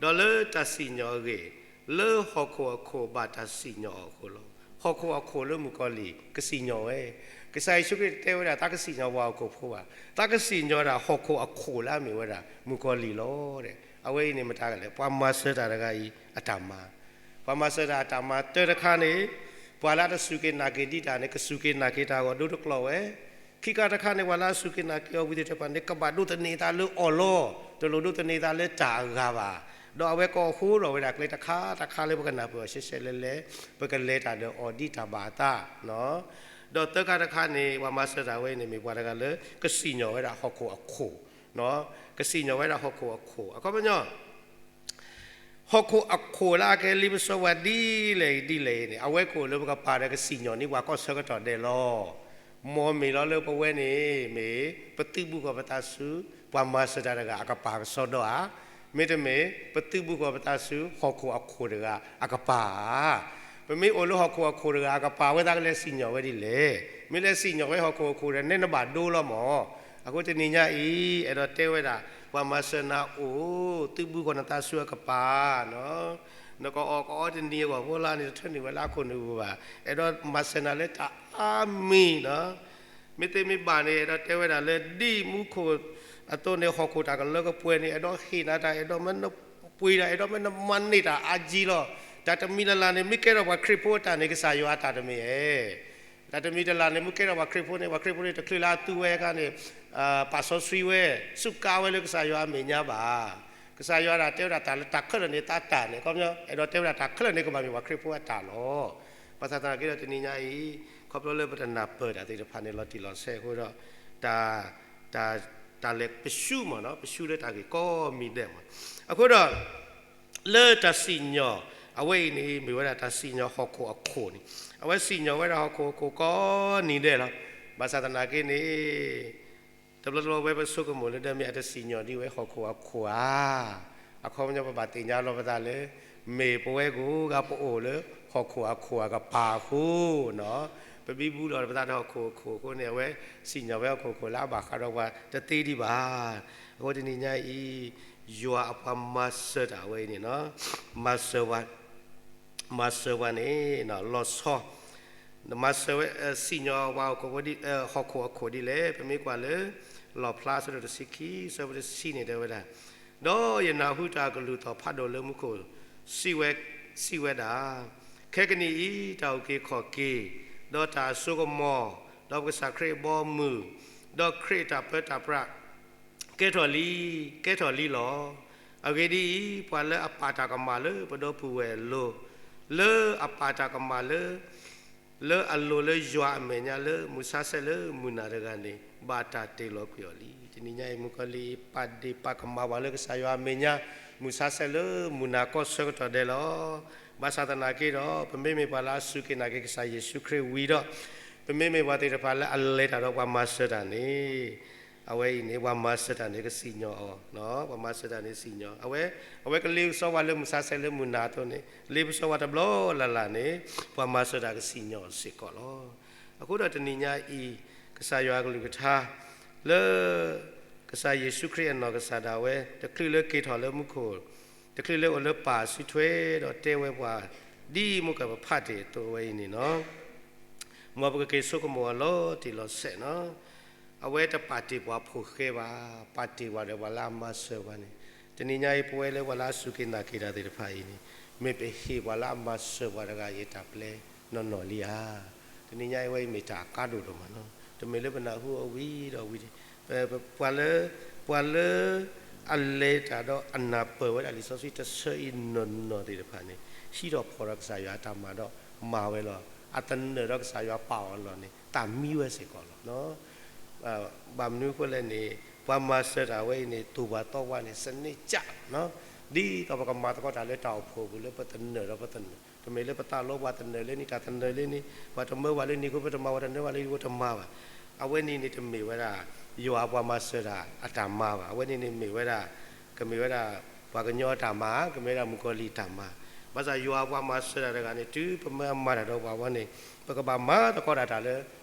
ဒီးလၢတၢ်စံၣ်ညီၣ်အဂ့ၢ်, လၢဟီၣ်ခိၣ်အခိၣ်ဘၣ်တၢ်စံၣ်ညီၣ်အီၤအဃိလီၤ. ဟီၣ်ခိၣ်အခိၣ်လၢမုၣ်ကီၤလံၢ် ကစံၣ်ညီၣ်ဝဲ, ကစၢ်ယ့ၣ်ၡူးခရံာ်တဲဝဲဒၣ် သးကစံၣ်ညီၣ်ပှၤဟီၣ်ခိၣ်ဖိဘၣ်, သးကစံၣ်ညီၣ်ဝဲဒၣ်ဟီၣ်ခိၣ်အခိၣ်လၢအမ့ၢ်ဝဲဒၣ် မုၣ်ကီၤလံၢ်လီၤ. အဝဲအံၤန့ၣ်မတၤလဲၣ်, ပှၤမၤစၢၤတၢ်တဂၤအံၤအတၢ်မၤ, ပှၤမၤစၢၤတၢ်အတၢ်မၤတၢတခါန့ၣ်, ပှၤလၢအတစူၢ်က့ၤနာ်က့ၤဒံးတၢ်န့ၣ် ကစူၢ်က့ၤနာ်က့ၤတၢ်အဂီၢ်ဒိတကျိာ်ဝဲ ခံခါတခါန့ၣ် ပှၤလၢအစူၢ်က့ၤနာ်က့ၤအီၤဝံၤသ့ၣ်တဖၣ်န့ၣ် ကဘၣ်ဒိးသန့ၤသးလၢအီၤလီၤ. တလိၣ်ဒိးသန့ၤသးလၢတၢ်အဂၤဘၣ်. ဒီးအဝဲကဟိးထီၣ်ဝဲဒၣ်ကျဲတခါတခါလၢပကနၢ်ပၢၢ်အီၤရှဲရှဲလဲၣ်လဲၣ်, ပကလဲၤတၢ်ဒီးအီၤဒ်တၢ်ဘၣ်အသး, ဒီးသၢခါတခါန့ၣ် ပှၤမၤစၢၤတၢ်ဝဲအံၤန့ၣ် မ့ၢ်ပှၤတဂၤလၢ ကစံၣ်ညီၣ်ဝဲဒၣ်ဟီၣ်ခိၣ်အခိၣ်, ကစံၣ်ညီၣ်ဝဲဒၣ်ဟီၣ်ခိၣ်အခိၣ် အခီပညီ ဟီၣ်ခိၣ်အခိၣ်လၢအကဲလ့ပစီပှၤဒ်လဲၣ်ဒ်လဲၣ်န့ၣ် အဝဲကအိၣ်လၢပကပၤဒီးကစံၣ်ညီၣ်န့ၢ်ပှၤကီၢ်ဆၢကတီၢ်ဒဲးလီၤ. မ်မ့ၢ်လီၤလၢပဝဲန့ၣ် မ့ၢ်ပသုးဘူးဃီၤပသးဆူ ပှၤမၤစၢၤတၢ်တဂၤအကပၤကစီဒီဧါ, မ့တမ့ၢ် ပသုးဘူးဃီၤပသးဆူ ဟီၣ်ခိၣ်အခိၣ်တဂၤအကပၤဧါ. ပမ့ၢ်အိၣ်လၢဟီၣ်ခိၣ်အခိၣ်တဂၤအကပၤ အဝဲသးကလဲၤစံၣ်ညီၣ်ဝဲဒ်လဲၣ်. မ့ၢ်လဲၤစံၣ်ညီၣ်ဝဲဟီၣ်ခိၣ်အခိၣ်ဒီး နဲနဘၣ်ဒိလီၤမၢ်. အဃိတနံၤညါအံၤ အဲၣ်ဒိးတဲဝဲဒၣ် ပှၤမၤစၢၤနၤအိၣ် သုးဘူးဃီၤနသးဆူအကပၤ, နကအီၣ်ကအီတနံၤအဂီၢ်ဖိလၢန့ၣ် တထၢနုာ်ဝဲလၢအခိၣ်နူာ်ပူၤဘၣ်. အဲၣ်ဒိးမၤစၢၤနၤလၢတၢ်အါမံၤနီၤ. မ့ၢ်သ့မ့ၢ်ဘၣ်န့ၣ် အဲၣ်ဒိးတဲဝဲဒၣ်လၢ ဒ်မူခိၣ်အသိးန့ၣ် ဟီၣ်ခိၣ်တၢ်ကလၢကပှဲၤန့ၣ် အဲၣ်ဒိးဟ့ၣ်နၤတၢ် အဲၣ်ဒိးမ့ၢ်နပှ့ၤတၢ် အဲၣ်ဒိးမ့ၢ်နမၤန့ၢ်တၢ်အါကံလီၤ. တၢ်တမံၤလၢ်လၢ်န့ၣ် မ့ၢ်ကဲထီၣ်ပှၤခရံာ်ဖိအတၢ်န့ၣ် ကစၢ်ယွၤအတၢ်တမ့ၢ်ဧါ. တၢ်တမံၤတလၢ်န့ၣ် မ့ၢ်ကဲထီၣ်ပှၤခရံာ်ဖိန့ၣ် ပှၤခရံာ်ဖိန့ၣ် တချုးလၢအသူဝဲအခါန့ၣ် ပာ်စီဆှံဝဲ စူးကါဝဲလၢကစၢ်ယွၤအမဲာ်ညါဘၣ်. ကစၢ်ယွၤဒၣ်တဲဝဲဒၣ်တၢ်လၢတၢ်ခဲလၢာ်န့ၣ် တၢ်တၢ်န့ၣ် ခီပညီ အဲၣ်ဒိးတဲဝဲဒၣ်တၢ်ခဲလၢာ်န့ၣ် ကဘၣ်မ့ၢ်ပှၤခရံာ်ဖိအတၢ်လီၤ. ဘၣ်ဆၣ်သနာ်က့ဒီးတနံၤညါအံၤ ခီဖျိလၢပတနၢ်ပၢၢ်တၢ်သ့ၣ်တဖၣ်န့ၣ် လီၤတံၢ်လီၤဆဲးအဃိဒီး တၢ် တၢ် တၢ်လဲၤပၡူမးနီၤ ပၡူလၢတၢ်ဂ့ၢ်ကိးမံၤဒဲးမး. အဃိဒီး လၢတၢ်စံၣ်ညီၣ် အဝဲအံၤန့ၣ် မ့ၢ်ဝဲဒၣ်တၢ်စံၣ်ညီၣ်ဟီၣ်ခိၣ်အခိၣ်န့ၣ် အဝဲစံၣ်ညီၣ်ဝဲဒၣ်ဟီၣ်ခိၣ်အခိၣ်ကိးနံၤဒဲးလီၤ. ဘၣ်ဆၣ်သနာ်က့န့ၣ် တဘျီတဘျီဝဲပဆိကမိၣ်လၢ ဒီးမ့ၢ်အတစံၣ်ညီၣ်ဒ်ဝဲဟီၣ်ခိၣ်အခိၣ်ဧါ. အခီပညီပဘၣ်သ့ၣ်ညါလီၤပသးလၢ မ့ၢ်ပဝဲကိးဂၤပအိၣ်လၢဟီၣ်ခိၣ်အခိၣ်အကပၤအဃိနီၤ ပမ့ၢ်ဘူးလီၤပသးဒီးဟီၣ်ခိၣ်အခိၣ်အဃိန့ၣ် အဝဲစံၣ်ညီၣ်ဝဲဟီၣ်ခိၣ်အခိၣ်လၢအဘၣ်ဃးဒီးပှၤတသ့ဒံးဘၣ်. အဃိတနံၤညါအံၤ ယွၤအပှၤမၤစၢၤတၢ်အဝဲအံၤန့ၣ်နီၤ မၤစၢၤပှၤ မၤစၢၤပှၤန့ၣ် လီၤဆီ မၤစၢၤဝဲ စံၣ်ညီၣ်ပှၤဟီၣ်ခိၣ်အခိၣ်ဒ်လဲၣ်. ပမ့ၢ်ကွၢ်လၢ လီၣ်ဖျါအဆၢဒိၣ်တဆံခံ အဆၢဖိတဆံန့ၣ် တဲဝဲဒၣ်, ဒီးယနၢ်ဟူတၢ်အကလုၢ်သီၣ်ဖးဒိၣ်လၢမူခိၣ် စံးဝဲ စံးဝဲဒၣ်, ခဲကနံၣ်အံၤ တၢ်အုၣ်က့ၤခီၣ်က့ၤ, ဒီးတၢ်အစိကမီၤ, ဒီးပကစၢ်ခရံာ်အဘီအမုၢ်, ဒီးခရံာ်အတၢ်ပၢတၢ်ပြး ကဲထီၣ်လံ, ကဲထီၣ်လံလီၤ. အဂ့ၢ်ဒ်အံၤ, ပှၤလၢအပာ်တၢ်ကမၣ်လၢပဒီပုၢ်ဝဲၢ်အလိၤ, လၢအပာ်တၢ်ကမၣ်လၢ လၢအလိၤလၢယွၤအမဲာ်ညါလၢမုၢ်ဆါဆဲးလၢမုၢ်နၤတဂၤန့ၣ် ဘၣ်တၢ်တ့ၢ်လီၤကွံာ်အီၤလံ. တနံၤညါအံၤ မုၣ်ကီၤလံၢ် ပာ်ဒ့ၣ်ပာ်ကမၣ်ပှၤလၢကစၢ်ယွၤအမဲာ်ညါ မုၢ်ဆါဆဲးလၢမုၢ်နၤကိးဆၢကတီၢ်ဒဲးလီၤ. ဘၣ်ဆၣ်သနာ်က့ဒီး ပမ့မ့ၢ်ပှၤလၢအစူၢ်က့ၤနာ်က့ၤကစၢ်ယ့ၣ်ၡူးခရံာ်ဝံၤဒီး ပမ့မ့ၢ်ပှၤသ့ၣ်တဖၣ်လၢအလဲၤတၢ်ဒီးပှၤမၤစၢၤတၢ်န့ၣ် အဝဲအံၤန့ၣ် ပှၤမၤစၢၤတၢ်န့ၣ် ကစံၣ်ညီၣ်အီၤ, ပှၤမၤစၢၤတၢ်န့ၣ်စံၣ်ညီၣ်, အဝဲ အဝဲကလ့ပစီပှၤလၢမုၢ်ဆါဆဲးလၢမုၢ်နၤအသိးန့ၣ် လ့ပစီပှၤတဘျီလၢ်လၢ်န့ၣ် ပှၤမၤစၢၤတၢ်ကစံၣ်ညီၣ်စ့ၢ်ကီးလီၤ. အဃိဒီးတနံၤညါအံၤ ကစၢ်ယွၤအကလုၢ်ကထါ လၢ ကစၢ်ယ့ၣ်ၡူးခရံာ်အနီၢ်ကစၢ်ဒၣ်ဝဲ တချုးလၢက့ၤထီၣ်လၢမူခိၣ်, တချုးလၢအိၣ်လၢပၢ်စုထွဲဒီးတဲဝဲပှၤ ဒ်မ့ၢ်ကပဖးတ့ၢ်အသိးဝဲအံၤန့ၣ်လီၤ. မ်ပကက့ၤဆိကမိၣ်အီၤလီၤတံၢ်လီၤဆဲးနီၤ. အဝဲတပာ်တ့ၢ်ပှၤဖိဃဲဘၣ်, ပာ်တ့ၢ်ပှၤဒီးပှၤလၢအမၤစၢၤပှၤန့ၣ်, တနံၤညါအံၤ ပဝဲလၢပှၤလၢအစူၢ်က့ၤနာ်က့ၤတၢ်သ့ၣ်တဖၣ်အံၤန့ၣ် မ့ၢ်ပဟ့ၣ်ပှၤလၢအမၤစၢၤပှၤတဂၤအံၤတၢ်ပျဲနီၢ်နီၢ်လံဧါ. တနံၤညါအံၤဝဲအံၤမ့ၢ်တၢ်အကါဒိၣ်ဒိၣ်မးနီၤ. တမ့ၢ်လၢပနၢ်ဟူအီၤဝံၤဒီးဝံၤ, ပှၤလၢ ပှၤလၢ အလဲၤတၢ်ဒီးအနၢ်ပၢၢ်ဝဲဒၣ်လံာ်စီဆှံတဆၢအံၤနီၢ်နီၢ်သ့ၣ်တဖၣ်န့ၣ် ဟံးထီၣ်ဖီၣ်ဒီးကစၢ်ယွၤအတၢ်မၤဒီးမၤဝဲလီၤ. အသနၢၣ်ဒီးကစၢ်ယွၤပာ်အီၤအလီၢ်န့ၣ် သးမံဝဲစ့ၢ်ကီးလီၤ. ဘၣ်မနုၤအဃိလဲၣ်န့ၣ် ပှၤမၤစၢၤတၢ်ဝဲအံၤန့ၣ် သိၣ်ပှၤသီပှၤန့ၣ် စနစ်ကျ ဒ်သိးပကမၤသကိးတၢ်လၢတၢ်အိၣ်ဖှိၣ်အပူၤလၢပသနၢၣ်ဒီးပသနၢၣ်, တမ့ၢ်လၢပသးလီပှၤသနၢၣ်လၢန့ၣ် တၢ်သနၢၣ်လၢန့ၣ်, ပှၤတမၢပှၤလၢန့ၣ်အဃိ ပတမၤ, ပှၤတမၢပှၤလၢန့ၣ်အဃိ တမၤဘၣ်. အဝဲန့ၣ်န့ၣ်တမ့ၢ်ဝဲဒၣ် ယွၤအပှၤမၤစၢၤတၢ်အတၢ်မၤဘၣ်. အဝဲန့ၣ်န့ၣ်မ့ၢ်ဝဲဒၣ် ကမ့ၢ်ဝဲဒၣ် ပှၤကညီအတၢ်မၤ, ကမ့ၢ်ဝဲဒၣ်မုၣ်ကီၤလံၢ်အတၢ်မၤ. ဘၣ်ဆၣ်ယွၤအပှၤမၤစၢၤတၢ်တဂၤန့ၣ် တုၤပမၢအမၤတၢ်ဒီးပှၤဝဲန့ၣ် ပကဘၣ်မၤသကိးတၢ်တၢ်လၢ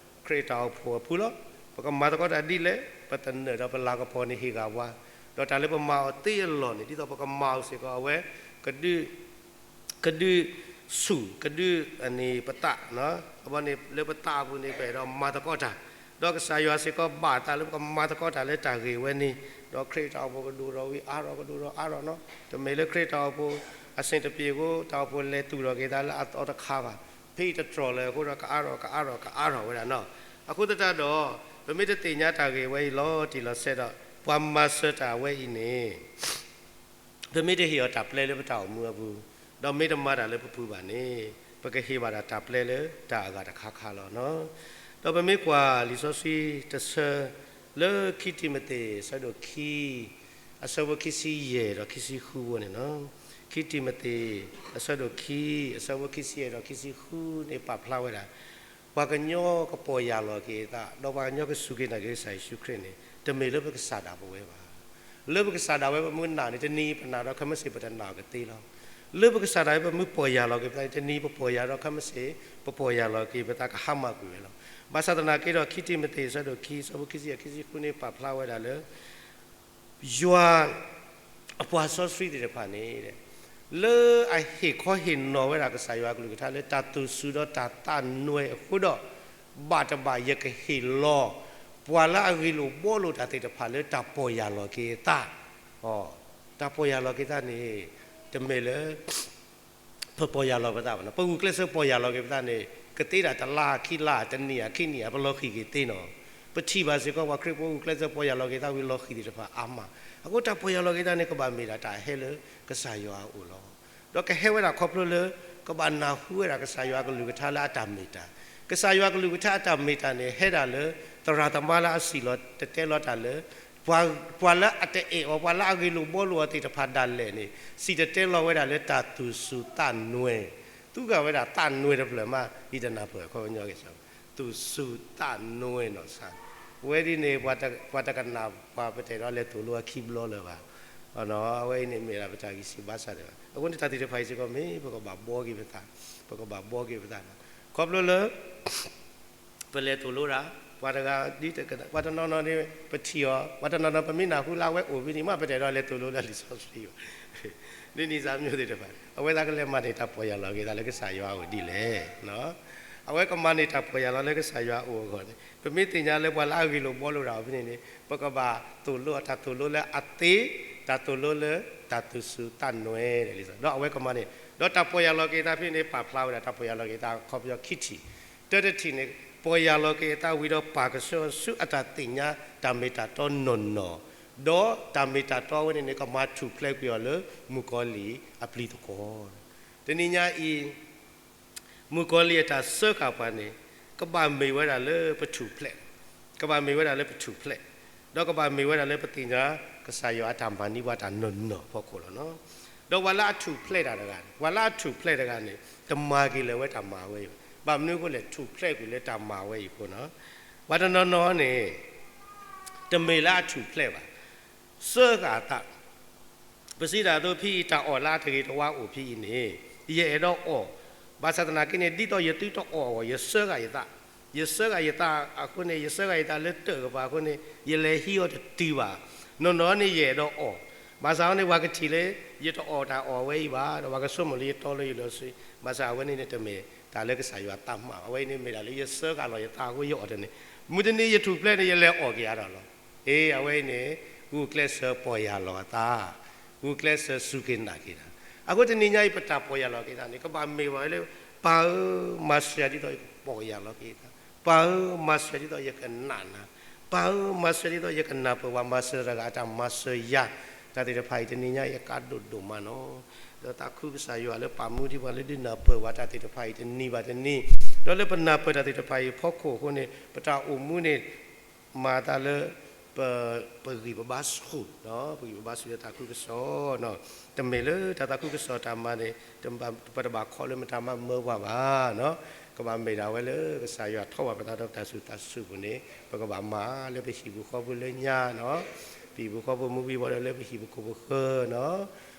ခရံာ်တၢ်အိၣ်ဖှိၣ်အပူၤလီၤ. ပကမၤသကိးတၢ်ဒ်လဲၣ်, ပသနၢၣ်ဒီးပလၤကပီၤန့ၣ်ဟ့ၣ်ဂၢၢ်ဝါ, ဒီးတၢ်လၢပမၤအီၤသ့အလီၢ်န့ၣ် ဒ်သိးပကမၤအီၤစ့ၢ်ကီး အဝဲ ကဒုး ကဒုးဆူၣ် ကဒုးန့ၢ်ပသး, အဘီန့ၣ်လၢပသးအပူၤန့ၣ် ပအဲၣ်ဒိးမၤသကိးတၢ်, ဒီးကစၢ်ယွၤစ့ၢ်ကီးဘၣ်သးလၢပကမၤသကိးတၢ်လၢတၢ်ဂ့ၢ်ဝဲန့ၣ်, ဒီးခရံာ်တၢ်အိၣ်ဖှိၣ်ကဒိၣ်ထီၣ်ဝံၤအါထီၣ်ကဒိၣ်ထီၣ်အါထီၣ်နီၤ, တမ့ၢ်လၢခရံာ်တၢ်အိၣ်ဖှိၣ် အဆင်တပြေအဃိ တၢ်အိၣ်ဖှိၣ်လဲၤသူၣ်ထီၣ်က့ၤသးလၢအသီတခါဘၣ်, ဖဲအံၤတတြီၢ်လၢၤအဃိဒီး ကအါထီၣ်ကအါထီၣ်ကအါထီၣ်ဝဲဒၣ်နီၤ. အဃိသတးဒီး ပမ့ၢ်တသ့ၣ်ညါတၢ်ဂ့ၢ်ဝဲအံၤလီၤတံၢ်လီၤဆဲးဒီး ပှၤမၤစၢၤတၢ်ဝဲအံၤန့ၣ် ပမ့ၢ်တဟ့ၣ်အီၤတၢ်ပျဲလၢပတၢ်အိၣ်မူအပူၤ, ဒီးမ့ၢ်တမၤတၢ်လၢပပူၤဘၣ်န့ၣ် ပကဟ့ၣ်ဘၣ်ဒၣ်တၢ်ပျဲလၢတၢ်အဂၤတခါခါလီၤ. ဒီးပမ့ၢ်ကွၢ်လံာ်စီဆှံတဆၢ လၢခံတံၤမသ့း အဆၢဒိၣ်ခံ အဆၢဖိခံဆံယဲၢ်ဒီးခံဆံဃုဖိန့ၣ်လီၤ. ခံတံၤမသ့း အဆၢဒိၣ်ခံ အဆၢဖိခံဆံယဲၢ်ဒီးခံဆံဃုန့ၣ် ပာ်ဖျါဝဲဒၣ် ပှၤကညီကပီၢ်ယၢ်လီၤက့ၤအသး ဒီးပှၤကညီကစူၢ်က့ၤနာ်က့ၤကစၢ်ယ့ၣ်ၡူးခရံာ်န့ၣ် တမ့ၢ်လၢပကစၢ်ဒၣ်ပဝဲဘၣ်. လၢပကစၢ်ဒၣ်ဝဲပမ့ၢ်နာ်န့ၣ် တနံၤပနာ်ဒီးခဲမုၢ်ဆ့ၣ်ပတနာ်ကသ့လီၤ. လၢပကစၢ်ဒၣ်ဝဲပမ့ၢ်ပီၢ်ယၢ်လီၤက့ၤပသးန့ၣ် တနံၤပပီၢ်ယၢ်ဒီးခဲမုၢ်ဆ့ၣ် ပပီၢ်ယၢ်လီၤက့ၤပသးကဟါမၢ်ကွံာ်ဝဲလီၤ. ဘၣ်ဆၣ်သနာ်က့ဒီး ခံတံၤမသ့း အဆၢဒိၣ်ခံ အဆၢဖိခံဆံယဲၢ်ခံဆံဃုန့ၣ် ပာ်ဖျါဝဲဒၣ်လၢ ယွၤ အပှၤစီဆှံသ့ၣ်တဖၣ်န့ၣ် လၢအဟ့ၣ်ခီဟ့ၣ်နီၤဝဲဒၣ်ကစၢ်ယွၤအကလုၢ်ကထါလၢတၢ်သူၣ်စူၤဒီးတၢ်သးနွဲၣ်အဃိဒီး ဘၣ်တဘၣ်ယကဟ့ၣ်လီၤ ပှၤလၢအဂ့ၢ်လိာ်ဘှီလိာ်တၢ်သ့ၣ်တဖၣ်လၢတၢ်ပီၢ်ယၢ်လီၤက့ၤအသး, တၢ်ပီၢ်ယၢ်လီၤက့ၤသးန့ၣ် တမ့ၢ်လၢ ပပီၢ်ယၢ်လီၤပသးဘၣ်နီၤ. ပဂုာ်ကျဲးစၢးပီၢ်ယၢ်လီၤက့ၤပသးန့ၣ် ကသ့ဒၣ်တလါခံလါ တနံၣ်ဧါခံနံၣ်ဧါ ပလီၤဃံၤက့ၤသ့နီၤ. ပထံၣ်ဘၣ်စ့ၢ်ကီး ပှၤခရံာ်ဖိဂုာ်ကျဲးစၢးပီၢ်ယၢ်လီၤက့ၤသးဝံၤလီၤဃံၤသ့ၣ်တဖၣ်အါမး. အဃိတၢ်ပီၢ်ယၢ်လီၤက့ၤသးန့ၣ် ကဘၣ်မ့ၢ်ဒၣ်တၢ်ဟဲလၢကစၢ်ယွၤအအိၣ်လီၤ. ဒီးကဟဲဝဲဒၣ်ခီဖျိလၢ ကဘၣ်နၢ်ဟူဝဲဒၣ်ကစၢ်ယွၤအကလုၢ်ကထါလၢအတၢ်မ့ၢ်တၢ်, ကစၢ်ယွၤအကလုၢ်ကထါအတၢ်မ့ၢ်တၢ်န့ၣ် ဟဲဒၣ်လၢ သရၣ်သမါလၢအစံၣ်လီၤတဲာ်တဲလီၤတၢ်လၢ ပှၤ ပှၤလၢအတအဲၣ်အီၤ ပှၤလၢအဂ့ၢ်လိာ်ဘှီလိာ်အီၤသ့ၣ်တဖၣ်ဒၣ်လဲာ်န့ၣ် စံၣ်တဲၤတဲလီၤဝဲဒၣ်လၢတၢ်သူၣ်စူၤသးနွဲၤ, သူဂၤဝဲဒၣ်သးနွဲၤတဖျၢၣ်မး ယတနၢ်ပၢၢ်အခီပညီက့ၤ သူၣ်စူၤသးနွဲၤနီၢ်ဆါ, ဝဲဒ်န့ၣ် ပှၤတကနၣ်ပှၤပတဲာ်ဒီးလဲၤသိၣ်လိအခံဘျီလၢၤဘၣ်. အဝဲအံၤန့ၣ်မ့ၢ်ဒၣ်ပတၢ်ဂံၢ်စၢ်ဘါစၢ်ဒၣ်ဘၣ်. အဃိန့ၣ်တၢ်သ့ၣ်တဖၣ်အံၤစ့ၢ်ကီးမ့ၢ် ပကဘၣ်ဘှီက့ၤပသး, ပကဘၣ်ဘှီက့ၤပသးဒီး ခီဖျိလၢ ပလဲၤသိၣ်လိတၢ်, ပှၤတဂၤဒ်တကနၣ်, ပှၤတနီၤနီၤန့ၣ် ပထံၣ်အီၤ, ပှၤတနီၤနီၤ ပမ့ၢ်နၢ်ဟူလၢအဝဲအိၣ်ဖဲန့ၣ် မ့ၢ်ပတဲာ်ဒီးလဲၤသိၣ်လိလၢလံာ်စီဆှံဘၣ်. ဒ်န့ၣ်စၢ်မၠိသ့ၣ်တဖၣ် အဝဲသ့ၣ်ကလဲၤမၤန့ၢ်တၢ်ပီၢ်ယၢ်လီၤက့ၤသးလၢကစၢ်ယွၤအအိၣ်ဒ်လဲၣ်. အဝဲကမၤန့ၢ်တၢ်ပီၢ်ယၢ်လီၤလၢကစၢ်ယွၤအအိၣ်အဂီၢ်န့ၣ် ပမ့ၢ်သ့ၣ်ညါလၢပှၤလၢအဂ့ၢ်လိာ်ဘှီလိာ်တၢ်အီၤဖဲန့ၣ်န့ၣ် ပကဘၣ်သိၣ်လိအတၢ်သိၣ်လိလၢအသ့, တၢ်သိၣ်လိလၢတၢ်သူၣ်စူၤသးနွဲၤန့ၣ်လံ. ဒီးအဝဲကမၤန့ၢ်, ဒီးတၢ်ပီၢ်ယၢ်လီၤက့ၤသးဖဲန့ၣ် ပာ်ဖျါဝဲဒၣ်တၢ်ပီၢ်ယၢ်လီၤက့ၤသးခီပညီခံထံၣ်, တၢတထံၣ်န့ၣ် ပီၢ်ယၢ်လီၤက့ၤအသးဝံၤဒီးပာ်ကဆှီဆူအတၢ်သ့ၣ်ညါတၢ်မ့ၢ်တၢ်တီနီၢ်နီၢ်, ဒီးတၢ်မ့ၢ်တၢ်တီဝဲန့ၣ်န့ၣ် ကမၤထူၣ်ဖျဲးကွံာ်အီၤလၢမုၣ်ကီၤလံၢ်အပျံၤသကွီၤ. တနံၤညါအံၤ မုၣ်ကီၤလံၢ်အတၢ်စၢဃာ်ပှၤန့ၣ် ကဘၣ်မ့ၢ်ဝဲဒၣ်လၢပထူၣ်ဖျဲး, ကဘၣ်မ့ၢ်ဝဲဒၣ်လၢပထူၣ်ဖျဲး, ဒီးကဘၣ်မ့ၢ်ဝဲဒၣ်လၢပသ့ၣ်ညါ ကစၢ်ယွၤအတၢ်မၤန့ၢ်ပှၤတၢ်နီၢ်နီၢ်အဖီခိၣ်လီၤ. ဒီးပှၤလၢအထူၣ်ဖျဲးတၢ်တဂၤန့ၣ်, ပှၤလၢအထူၣ်ဖျဲးတဂၤန့ၣ် တမၤက့ၤလၢၤဝဲတၢ်မၤဝဲအံၤဘၣ်. ဘၣ်မနုၤအဃိလဲၣ် ထူၣ်ဖျဲးကွံာ်လၢတၢ်မၤဝဲအံၤအဃိန့ၣ်, ပှၤတနီၤနီၤန့ၣ် တမ့ၢ်လၢအထူၣ်ဖျဲးဘၣ် စၢဃာ်အသး, ပစံးတၢ်အသိးဖဲအံၤ တၢ်အီၣ်လၢအတဂ့ၤတဝါအိၣ်ဖဲအံၤန့ၣ် ယအဲၣ်ဒိးအီၣ်, ဘၣ်ဆၣ်သနာ်က့န့ၣ် ဒ်သိးယသုတအီၣ်အဂီၢ် ယစၢဃာ်ယသး, ယစၢဃာ်ယသးအဃိန့ၣ် ယစၢဃာ်ယသးလၢတၢၢ်ကပၤအဃိန့ၣ် ယလဲၤဟံးအီၤတတုၤဘၣ်, နီၢ်နီၢ်န့ၣ်ယအဲၣ်ဒိးအီၣ်, ဘၣ်ဆၣ်အဃိန့ၣ် ပှၤကထံၣ်လၢ ယတအီၣ်တၢ်အီၣ်ဝဲအံၤဘၣ် ဒီးပှၤကဆိကမိၣ်လၢယတီလၢယလိၤဆှံ, ဘၣ်ဆၣ်အဝဲန့ၣ်န့ၣ် တမ့ၢ်တၢ်လၢကစၢ်ယွၤသးမၤဘၣ်. အဝဲအံၤန့ၣ်မ့ၢ်ဒၣ်လၢယစၢဃာ်လီၤယသးအဃိယအီၣ်တန့ၣ်, မုၢ်တနံၤယထူၣ်ဖျဲးန့ၣ် ယလဲၤအီၣ်က့ၤအါထီၣ်လီၤ. အ့ အဝဲအံၤန့ၣ် ဂုာ်ကျဲးစၢးပီၢ်ယၢ်လီၤအသး, ဂုာ်ကျဲးစၢးစူၢ်က့ၤနာ်က့ၤတၢ်. အဃိတနံၤညါအံၤ ပတၢ်ပီၢ်ယၢ်လီၤက့ၤသးန့ၣ် ကဘၣ်မ့ၢ်ဝဲလၢ ပၢ်ဧၢ, မၤစၢၤယၤဒ်သိးယကပီၢ်ယၢ်လီၤက့ၤသး, ပၢ်ဧၢ, မၤစၢၤဒ်သိးယကနာ်နၤ, ပၢ်ဧၢ, မၤစၢၤဒ်သိးယကနၢ်ပၢၢ်ပှၤမၤစၢၤတဂၤအတၢ်မၤစၢၤယၤ, တၢ်သ့ၣ်တဖၣ်အံၤတနံၤညါအံၤအကါဒိၣ်ဒိၣ်မးနီၤ. ဒီးသးခုကစၢ်ယွၤလၢပာ်မူဒံးပှၤလၢဒုးနၢ်ပၢၢ်ဝဲတၢ်သ့ၣ်တဖၣ်အံၤတနံၤဘၣ်တနံၤ, ဒီးလၢပနၢ်ပၢၢ်တၢ်သ့ၣ်တဖၣ်အံၤအဖီခိၣ်အဃိန့ၣ် ပတၢ်အိၣ်မူန့ၣ် မၤသးလၢ ပဂံၢ်ပဘါဆူၣ်, ပဂံၢ်ပဘါဆူၣ်လၢတၢ်သးခုကစီၣ်, တမ့ၢ်လၢတၢ်သးခုကစီၣ်တၢ်မၤန့ၣ် ပတဘၣ်ခီလၢမတၤမၤမၢပှၤဘၣ်. ကဘၣ်မ့ၢ်ဒၣ်ဝဲလၢကစၢ်ယွၤထီၣ်ဘၣ်ပသးဒီးပတၢ်ဆူးတၢ်ဆူးပူၤန့ၣ် ပကဘၣ်မၤလၢပဟံၣ်ပူၤဃီပူၤလၢညါနီၤ, ပဟံၣ်ပူၤဃီပူၤမူဝံၤဘၣ်ဒီးလၢပဟံၣ်ပူၤခိၣ်ပဃၢၤနီၤ,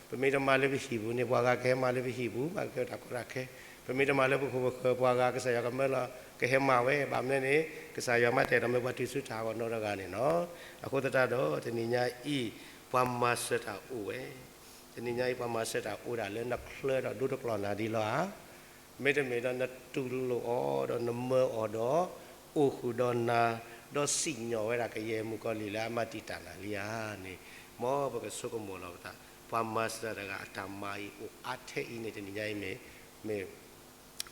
ပမ့ၢ်တမၤလၢပဟံၣ်ပူၤန့ၣ် ပှၤဂၤကဟဲမၤလၢပဟံၣ်ပူၤ မၤကဲတၢ်ကီတၢ်ခဲ, ပမ့ၢ်တမၤလၢပခိၣ်ပဃၢၤ ပှၤဂၤကစၢ်ယွၤကမၢလီၤ ကဟဲမၤဝဲ, ဘၣ်မနုၤန့ၣ် ကစၢ်ယွၤမ့ၢ်တအဲၣ်ဒိးမ့ၢ်ပှၤတုၤဆူတၢ်ဟးဂီၤနီတဂၤန့ၣ်နီၤ. အဃိသတးဒီးတနံၤညါအံၤ ပှၤမၤစၢၤတၢ်အိၣ်ဝဲ, တနံၤညါအံၤ ပှၤမၤစၢၤတၢ်အိၣ်ဒၣ်လၢနချၢဒီးဒိတကျီၢ်နၤဒ်လီၤဧါ. မ့တမ့ၢ်ဒီးနတူၢ်လိာ်အီၤဒီးနမၢအီၤဒီး အိၣ်ဃုာ်ဒီးနၤ ဒီးစံၣ်ညီၣ်ဝဲဒၣ်ကယဲၢ်မုၣ်ကီၤလံၢ်လၢအမၤတံာ်တာ်နၤလံဧါန့ၣ်, မ်ပကဆိကမိၣ်လီၤပသး, ပှၤမၤစၢၤတၢ်တဂၤအတၢ်မၤအံၤအိၣ်အါထဲအံၤန့ၣ် တနံၤညါအံၤမ့ၢ် မ့ၢ်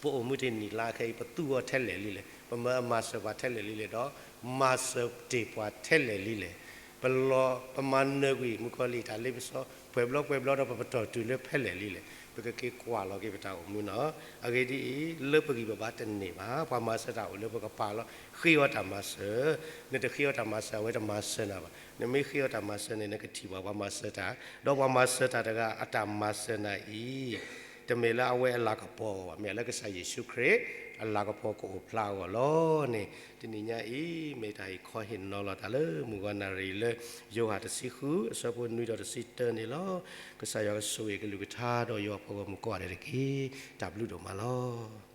ပအိၣ်မူတနံၤလၢခဲအံၤ ပသူအီၤထဲလဲၣ်လံလဲၣ်, ပမၤမၤစၢၤပှၤထဲလဲၣ်လံလဲၣ်, ဒီးမၤစၢၤတ့ၢ်ပှၤထဲလဲၣ်လံလဲၣ်, ပလီၤ ပမၤနၢၤကွံာ်မုၣ်ကီၤလံၢ်တၢ်လ့ပစီ ပှဲၤဘျီပှဲၤဘျီဒီး ပပတီၢ်တုၤလၢဖဲလဲၣ်လံလဲၣ်, ပကက့ၤကွၢ်လီၤက့ၤပတၢ်အိၣ်မူနီၤ. အဂ့ၢ်ဒ်အံၤ, လၢပဂံၢ်ပဘါတန့ၢ်ဘၣ်, ပှၤမၤစၢၤတၢ်အိၣ်လၢပကပာ်လီၤ ဃ့အီၤတၢ်မၤစၢၤ, နတဃ့အီၤတၢ်မၤစၢၤ အဝဲတမၤစၢၤနၤဘၣ်. နမ့ၢ်ဃ့အီၤတၢ်မၤစၢၤန့ၣ် နကထံၣ်ဘၣ်ပှၤမၤစၢၤတၢ်, ဒီးပှၤမၤစၢၤတၢ်တဂၤအတၢ်မၤစၢၤနၤအံၤ တမ့ၢ်လၢအဝဲအလၤကပီၤဘၣ်, မ့ၢ်လၢကစၢ်ယ့ၣ်ၡူးခရံာ် အလၤကပီၤကအိၣ်ဖျါအဂီၢ်လီၤန့ၣ်, တနံၤညါအံၤ မ့ၢ်တၢ်ဟ့ၣ်ခီဟ့ၣ်နီၤလီၤတၢ်လၢမုၢ်ဂီၤနၣ်ရံၣ်လၢ ယိၤဟၣ်တဆံဃု အဆၢဖိနွံဒီးတဆံတၢန့ၣ်လီၤ. ကစၢ်ယွၤကဆိၣ်ဂ့ၤကလုၢ်ကထါဒီးယွၤပှၤဂီၢ်မုၢ်ကိးဂၤဒဲးတက့ၢ်. တၢ်ဘျုးဒိၣ်မးလီၤ.